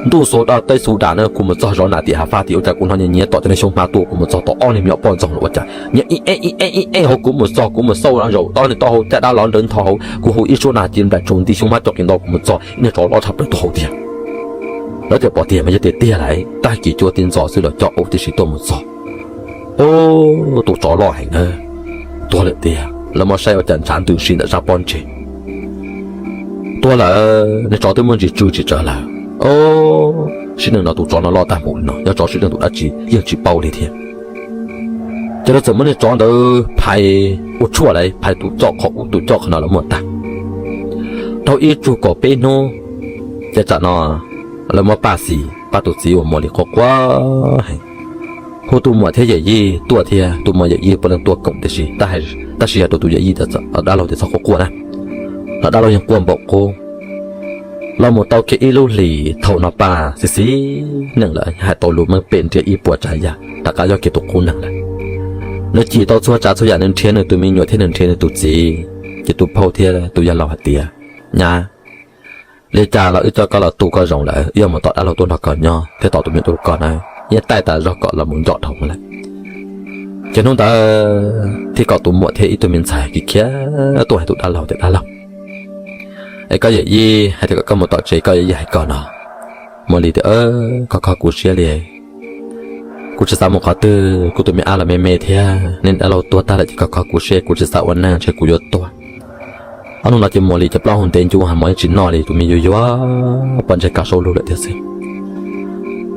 ntuj xua daj teb xu dam na, kuv mus txog zov nas tim hav faj tim ua cas kuv hnov nyiav nyiav tom cov niag xyoob hmab tuaj, kuv mus txog tom ob niag me nyuam poj ntxoog los ua cas nyiav ib eb ib eb ib eb hauv, kuv mus txog kuv mus xauj zaum ob niag taub hau caj dab los ntawd ntho hauv, kuv hu ib suab nas ces nplaim tsaus nti xyoob hmab co qis nto, kuv mus txog ib niag tsov loj tshaj plaws tuaj hauv tiag. Lawv tias pom tiag mas yog tiag tiag lauj, tag kis cuab tib ntxov xwb los coj auv tib si tuaj mus txog. Ob, tus tsov loj heev na, tuag lawm tiag. Lawv muab saib ua cas ntshav ntws si ntawm sab pob ntseg. Tuag lawm, niag tsov twb muaj ntsis tsw tsis tsawv lawm. Ob, sim neej no tus tsov no loj tag npaum li no, yog tsov sim neej tus dab tsi yeej tsis paub li thiab. Ces lawv txawm muab niag tsov ntawd phais ua tshuaj lawm, phais tus coj qhov ub tus coj qhov no los muag tag. Dhau ib tsug kaum peb hnub, ces tsam no lawv muab Paj xis, Paj tus txiv uas Muas Lis quaj quaj heev, hu tus muam thiab yawm yij tuaj thiab. Tus muam yawm yij puav leej tuaj koom tiam sis, tab sis yog rau tus yawm yij dab laug tias txhob quaj quaj na, los dab laug yeej quaj npaum qub. Los mus tau kiag ib lub hlis thaum no Paj xis xis neej lawm, hais tau lus meej pem nrhiav ib puas tsav yam rov qab yog kiag tus qub neeg lawm. Nws cim tau txhua tsav txhua yam, nws nrhiav nws tus me nyuam thiab nws nrhiav nws tus txiv. Ces tus phauj thiab tus yawg laus hais tias, Nyab, li cas los wb coj koj los tu koj zoo lawm, wb yuav mus tom dab laug tuaj nrog koj nyob thiab tom tus me nyuam tuaj rau koj na, yeej taij tas zog kom los mus ncom dhau lawm. Ces hnub ntawd thiaj kom tus muam thiab ib tug me ntxhais khiav khiav tuaj hais tus dab laug tias, Dab laug, es koj yawm yij hais tias kom koj mus tom tsev, koj yawm yij hais koj no. Muas Lis tias, Koj kho kuv siab li, kuv tsis xav mus qhov twg, kuv tus me ab los me me thiab, niag dab laug tuag tag lawm ces koj kho kuv siab, kuv tsis xav ua neej, ntshe kuv yuav tuag. Ob hnub no ces Muas Lis ces plaub hau ntev ncua, mov yeej tsis noj li, tus me yuag yuag pom ntseg kav saum lub lawm thiab xwb.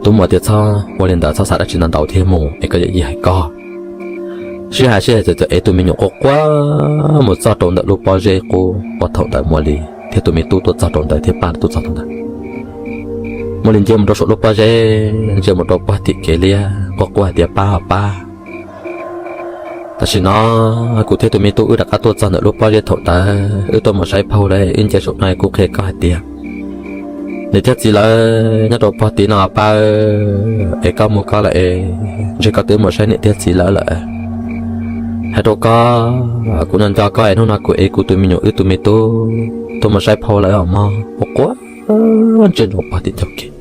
Tus muam tias, Txhob ua li ntawd, txhob xav dab tsi ntau ntau thiab mus, es koj yawm yij hais koj. Sib hais sib hais txawm txawm ev tus me nyuam quaj quaj mus txog rau ntawm lub pob zeb qub uas thaum ntawd Muas Lis thiab tus me tub tuaj txog rau ntawd thiab Paj tuaj txog rau ntawd. Muas Lis ntsia mus rau saum lub pob zeb, ntsia mus rau puag tim kev liab, quaj quaj hais tias, Paj, Paj, tam sim no kuv thiab tus me tub wb rov qab tuaj txog ntawm lub pob zeb thaum ntawd, wb tuaj mus saib phauj lawm, wb nce saum no kuv qhia koj hais tias niam thiab txiv lawv nyob rau puag tim no Paj, es koj mus koj lawm es ntshe koj twb mus saib niam thiab txiv lawv lawm. Hais rau koj, kuv nco nco koj es hnub no kuv ev kuv tus me nyuam wb tus me tub tuaj mus saib phauj lawm os mog. Quaj quaj ntsia rau puag tim ncauj kev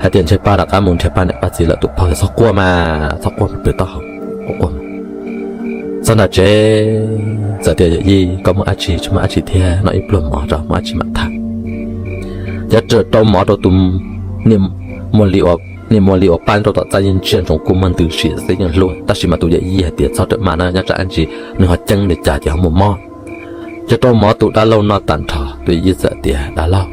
hais tias ntshe Paj rov qab mus nrhiav Paj niam Paj txiv lawm, tus phauj tias, Txhob quaj mas, txhob quaj, pw tau, quaj quaj. Txog nram tsev txawm tias, Yawm yij, koj muaj dab tsi, tsis muaj dab tsi thiab, noj ib pluag mov tso, muaj dab tsi mam tham. Ces rau mov rau tus niam Muas Lis uas Paj nyob rau tom txaj yeej ntsia ntsoov kua muag ntws sim xwb yeej hlub, tab sis mas tus yawm yij hais tias, Txhob rawm maj na, nyob tsam dab tsi nws ho ceeb li cas ces ho mus mob. Ces rau mov tus dab laug noj tag nrho, tus yawm yij txawm tias, Dab laug,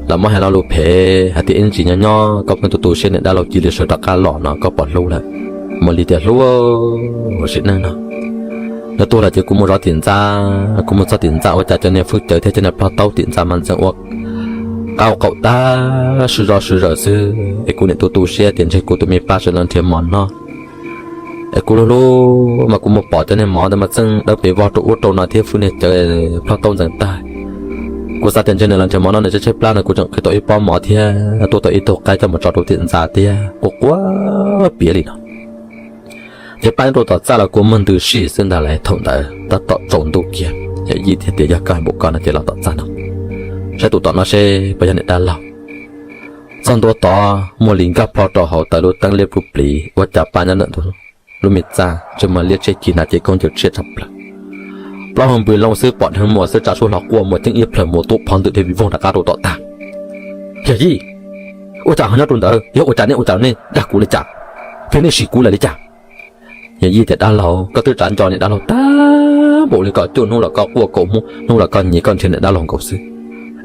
los muab hais lo lus phem hais tias ib ntsis nyob nyob koj pheej tu tu siab niam dab laug cia li sawv rov qab los no koj puas hlub lawm? Muas Lis tias, Hlub, sim neej no nws tuag lawm ces kuv mus zov tim ntxa, kuv mus txog tim ntxa ua cas cov niag fwj cawv thiab cov niag plog taub tim ntxa mas ntxeev ua qab ua qaum tag sw zog sw zaws xwb, es kuv niam tu tu siab tias ntshe kuv tus me Paj sawv los nrhiav mov noj. Es kuv hlub hlub mas kuv mus pom cov niag mov ntawd mas txeej dawb pes vog rau ub rau no thiab fwj niag cawv plog taub ntxeev tag. Kuv xav tias ntshe nws los nrhiav mov noj, nws tshaib tshaib plab no, kuv tseem qhib tau ib pob mov thiab tuaj tau ib tug qaib coj mus tso rau tim ntxa thiab. Quaj quaj piav li no. Ces Paj nyob rau tom txaj los kua muag ntws sim xwb ntag lauj. Thaum ntawd tab tom tsaus ntuj kiag, yawm yij thiaj tias, Yog koj hais npaum ko no ces los tom txaj no saib tus tom no seb puas yog niam dab laug. Txog ntua tod, Muas Lis nkag plho rau hauv taws lub teeb liab pluj pliv, ua cas Paj nyob ntawm ntug lub me txaj ntsej muag liab tseb kis hnav cev khaub ncaws tshiab tshaj plaws. Plaub hau npws loo xwb pom dheev Muas xwb tsa suab hlo quaj Muas ceeb ib plhaws mus tuam phov ntws dhia vij voog rov qab rau tom tag. Yawm yij, ua cas ho nyob rau ntawd? Yog ua cas nej, ua cas nej dag kuv li cas? Pheej nej sim kuv lawm li cas? Yawm yij tias, Dab laug, koj twb tsav nco niam dab laug tag npaum li ko, cuaj hnub los koj quaj, kaum hnub los koj nyiav, koj nrhiav niam dab laug nkaus xwb.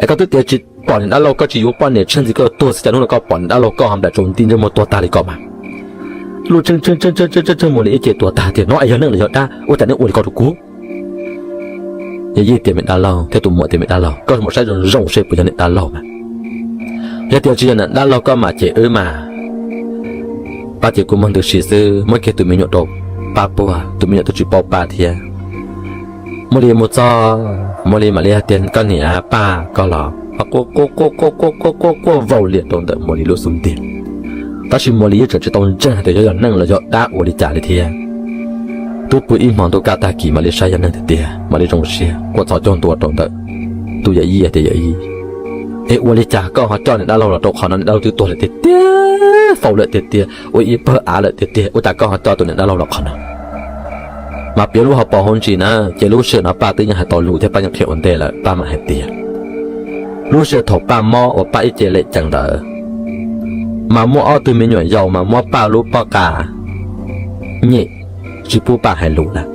Es koj twb tias tsis pom niam dab laug, koj tsis yuav poj niam, tshiab ntxiv koj yuav tuag xwb, cas hnub no koj pom niam dab laug koj ho nplaim tsaus nti ntsej muag tuag tag li ko mas. Lub tseeb tseeb Muas Lis ib ce tuag tag tias, No es yog neeg los yog dab, ua cas nej ua li ko rau kuv? Yawm yij tias, Me dab laug, thiab tus muam tias, Me dab laug, koj mus saib zoo zoo seb puas yog niam dab laug mas. Yog tias tsis yog niam dab laug koj mam cem wb mas. Paj ces kua muag ntws sim xwb, muab kiag tus me nyuam rau Paj puag, tus me nyuam twb tsis paub Paj thiab. Muas Lis mus txog, Muas Lis mam li hais tias, Koj niam, Paj koj los. Paj quaj quaj quaj quaj quaj quaj quaj vau liam rau ntawm Muas Lis lub xub ntiag. Tab sis Muas Lis yeej tseem tsis tau ntseeg hais tias yog, yog neeg los yog dab ua li cas li thiab. Twb pw ib hmo ntuj kaj tag kis mam li saib yog neeg tiag tiag, mam li zoo siab quaj txhos caug ntua rau ntawm tus yawm yij tias, Yawm yij, es ua li cas koj ho coj niam dab laug los rau qhov no? Niam dab laug twb tuag lawm tiag tiag, faus lawm tiag tiag, ua ib pawg av lawm tiag tiag, ua cas koj ho coj tus niam dab laug los qhov no? Mas piav lub hauv paus hauv ntsis na, ces lub sij hawm no Paj twb yeej hais tau lus thiab Paj yeej qhia ua ntej lawm, Paj mam hais tias, lub sij hawm thaum Paj mob uas Paj ib ce lem cees ntawd, mas muaj ob tug me nyuam yaus mas muab Paj lub pob qa nyem, tsis pub Paj hais lus lawm.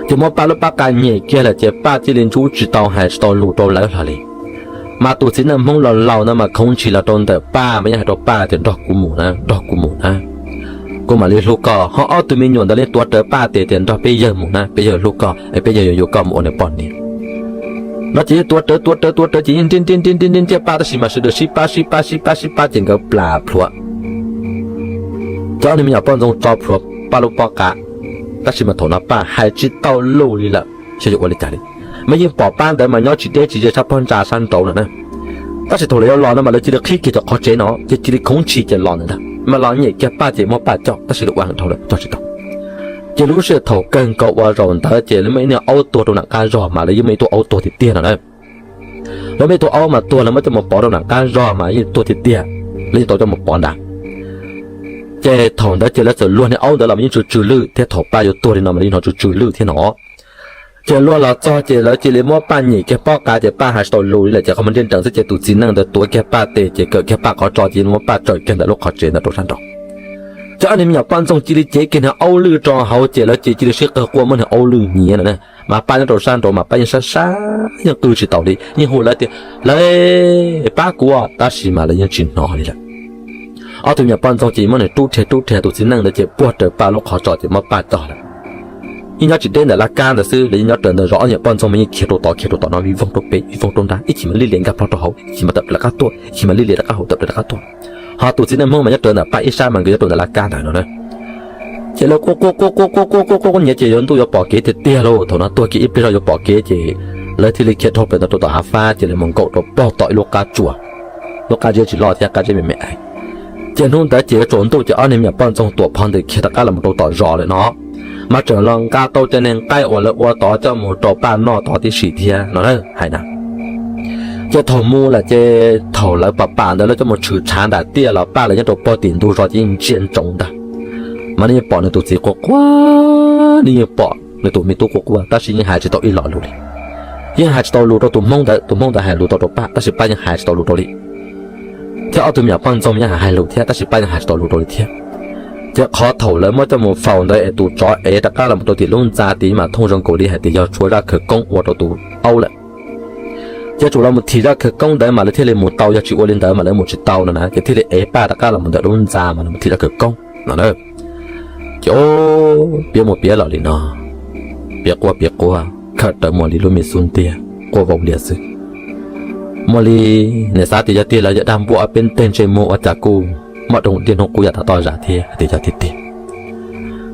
Ces muab Paj lub pab qa nyem kiag lawm ces Paj cia li ntsuj tsis tau hais tsis tau lus rau lawv hlo li. Mas tus txiv neej Hmoob laus laus ntawd mas khoov ntshis los rau ntawm Paj mas yeej hais rau Paj tias nrog kuv mus na, nrog kuv mus na, kuv mam li hlub koj. Ho ob tug me nyuam ntawd li tuav rawv Paj tes tias nrog peb yawg mus na, peb yawg hlub koj es peb yawg yuav yuav koj mus ua nws poj niam. No ces yeej tuav rawv tuav rawv tuav rawv ces yeej ntiab ntiab ntiab ntiab ntiab Paj tab sis mas sawv daws sib pab sib pab sib pab sib pab ces nkawd plam plhuav. Ces ob niag me nyuam poj ntxoog tso plhuav Paj lub pob qa, tab sis mas thaum no Paj hais tsis tau lus li lawm, xyov yuav ua li cas li. Mas yeej pom Paj ntawd mas nyob tsis deb tsis ze sab pob ntsa sab nraud no na. Tab sis thaum lawv yuav los no mas lawv cia li qhib kiag cov qhov tsev no ces cia li khoov ntshis ces los ntawd ntag, mas los nyem kiag Paj ces muab Paj coj tab sis lawv ua heev dhau lawm coj tsis tau. Ces lub sij hawm thaum kawg nkaus ua zaum ntawd ces lawv muaj ib niag aub tuag rau nram qab zog mas lawv yeej muaj ib tug aub tuag tiag tiag no na. Lawv muaj ib tug aub mas tuag lawv muab coj mus pov rau nram qab zog mas yeej tuag tiag tiag, lawv yeej tau coj mus pov nrad. Ces thaum ntawd ces lawv txawm luag niag aub ntawd los mas yeej tsw tsw lwj thiab, thaum Paj yuav tuag li no mas yeej hnov tsw tsw lwj thiab no. Ces luag los txog ces lawv cia li muab Paj nyem kiag pob qa ces Paj hais tsis tau lus li lawm ces qhov muag nriaj nrees xwb ces tus txiv neej ntawd tuav kiag Paj tes ces kawm kiag Paj qhov tso ces muab Paj tsawm kiag ntawm lub qhov tsev ntawd rau sab nraud. Ces ob niag me nyuam poj ntxoog cia li cev kiag niag aub lwj rau hauv ces lawv cia li sib qawg quaj muab niag aub lwj nyiav no na. Mas Paj nyob rau sab nraud mas Paj yeej sab sab yeej qw tsis tau li, yeej hu lawv tias lawv pab kuv tab sis mas lawv yeej tsis hnov li lawm. Ob tug me nyuam poj ntxoog ces muab nws rub rhe rub rhe tus txiv neej ntawd ces puag raws Paj lub qhov tso ces muab Paj cog lawm. Yeej nyob tsis deb ntawm laj kab ntawd xwb, lawv yeej nyob raws ntawd zov ob niam poj ntxoog mas yeej khiav rau tod khiav rau tom no vij voog rau pem vij voog rau nrad, ib chim mas lij li nkag plaws rau hauv, ib chim mas tawm plaws rov qab tuaj, ib chim mas lij li rov qab hauv tawm plaws rov qab tuaj. Ho tus txiv neej Hmoob mas nyob raws ntawm Paj ib sab mas nkawd nyob rau ntawm laj kab ntawd no na. Ces lawv quaj quaj quaj quaj quaj quaj quaj quaj nyiav ces yuav ntuj yuav pom kev tiag tiag lauj. Thaum no tuag kiag ib pliag zog yuav pom kev ces lawv thiaj li khiav dhau plaws ntawd rau tom hav fab ces lawv mus nkaum rau pog tom ib lub qab tsuas. Lub qab zeb tsis loj thiab, qab zeb me me ais. Ces hnub ntawd ces yuav tsaus ntuj ces ob niag me nyuam poj ntxoog tuam phov ntawd khiav rov qab los mus rau tom zos lawm no, mas tseem los nqa tau cov niag nqaij uas lawv ua tod coj mus rau Paj noj tod tib si thiab no na hais na. Ces thaum mus lawm ces thaum lawv pam pam ntawd lawv coj mus tshwm tshav nram tiaj los Paj lawv nyob rau pog tim ntug zos ces yeej ntsia ntsoov ntag. Mas nws yeej pom nws tus txiv quaj quaj, nws yeej pom nws tus me tub quaj quaj tab sis yeej hais tsis tau ib lo lus li. Yeej hais tsis tau lus rau tus Hmoob ntawd, tus Hmoob ntawd hais lus tau rau Paj tab sis Paj yeej hais tsis tau lus rau li. Thiab ob tug me nyuam poj ntxoog yeej hais lus thiab tab sis Paj yeej hais tsis tau lus rau li thiab. Ces qhov thaum lawv muab coj mus faus ntawd es tus tsov ev rov qab los mus rau tim lub ntxa tid mas thooj zoo nkaus li hais tias yog tshuav zaj khawv koob ua rau tus aub lawm. Ces tsum los mus thim zaj khawv koob ntawd mas lawv thiaj li mus tau, yog tsis ua li ntawd mas lawv mus tsis tau no na, ces thiaj li ev Paj rov qab los mus ntawm lub ntxa mas los thim zaj khawv koob no na. Ces o, piav mus piav los li no, piav quaj piav quaj khawm rawv Muas Lis lub me xub ntiag quaj vau lias xwb. Muas Lis nim xav tias yog tiag lawv yawm dab npuaj ob peb teg ntsej muag ua cas kuj muaj doo diaj hnub qub yam tas toj zam thiab tias yog tiag tiag.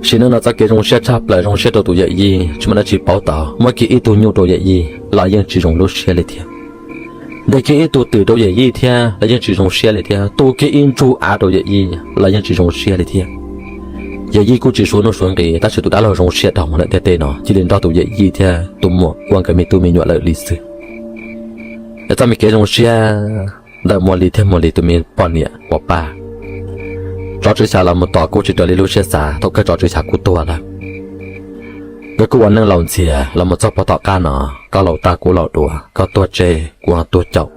Sim neej no txoj kev zoo siab tshaj plaws zoo siab rau tus yawm yij tsis muaj dab tsi pauv tau, muab kiag ib tug nyuj rau yawm yij los yeej tsis zoo lub siab li thiab. Ntes kiag ib tug twm rau yawm yij thiab los yeej tsis zoo siab li thiab, tu kiag ib ntsug av rau yawm yij los yeej tsis zoo siab li thiab. Yawm yij kuj tsis suav nuj suav nqis tab sis tus dab laug zoo siab dhau lawm tiag tiag no cia li nrog tus yawm yij thiab tus muam ua nkawd me tub me nyuam lawm li xwb. Es txoj me kev zoo siab ntawm Muas Lis thiab Muas Lis tus me poj niam ua Paj, tsov tswv xya los mus tom kuj tsis raws li lub siab xav, thaum kawg tsov tswv xya kuj tuag lawm. Nkawd kuj ua neej laus ntxhias los mus txog pog tom qab no, koj laus tag kuv laus dua, koj tuag tseg kuv tuag caum.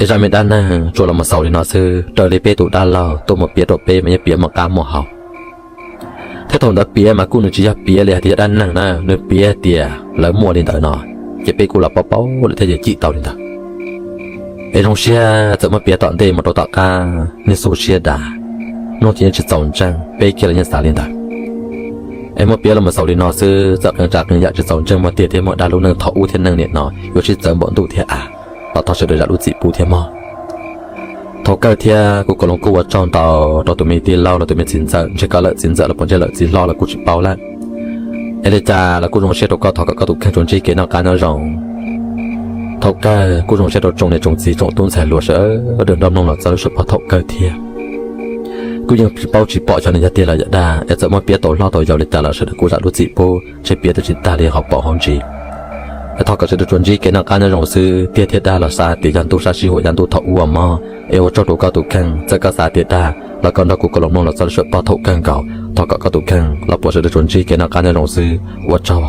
Es zaj me dab neeg tsuas los mus xaus li no xwb, raws li peb tus dab laug tuaj mus piav rau peb mas yeej piav muaj qab muaj hau. Thiab thaum ntawd piav mas kuj nws tsis yog piav li hais tias yog dab neeg na, nws piav tias lawv muaj li ntawd no, ces peb kuj los paub paub lawm thiaj yuav cim tau li ntawd. Es zoo siab txawm muab piav tom ntej mus rau tom qab, nej xu siab dav, mloog ces yeej tsis txaus ntseeg, peb kiag los yeej xav li ntawd. Es muab piav los mus xaus li no xwb, txawm qee tsav qee yam tsis txaus ntseeg muaj tiag thiab muaj dag, lub neej thaum ub thiab neej niaj no yuav sib txawv npaum ntuj thiab av. Los thov sawv daws zam lub txim pub thiab mog. Thaum kawg thiab kuv Koos Loos kuj ua tsaug ntau rau tus me tij laug los tus me txiv ntxawm, ntshe koj lawm txiv ntxawm los puas ntshe lawm txiv hlob los kuj tsis paub lawm. Es li cas los kuj zoo siab rau koj, thov kom koj tus kheej tsuas ntsib kev noj qab nyob zoo. Thaum kawg kuj zoo siab rau tsoom niam tsoom txiv tsoom tub ntxhais hluas sawv daws nrog mloog los txog lub sij hawm thaum kawg thiab. Kuj yeej tsis paub tsis pom xyov nws yog tiag los yog dag, es txawm muab piav tau hlob tau yau li cas los sawv daws kuj zam lub txim pub, ntshe piav twb tsis tag li hauv paus hauv ntsis. Es thov kom sawv daws tsuas ntsib kev noj qab nyob zoo xwb, tiag thiab dag los xav tias yog ntuj sab sib huam yog ntuj thaum ub mog. Es ua tsaug rau koj tus kheej, txawm koj xav tias dag los koj nrog kuv Koos Loos mloog los txog lub sij hawm thaum kawg nkaus, thov kom koj tus kheej los puas sawv daws tsuas ntsib kev noj qab nyob zoo xwb, ua tsaug.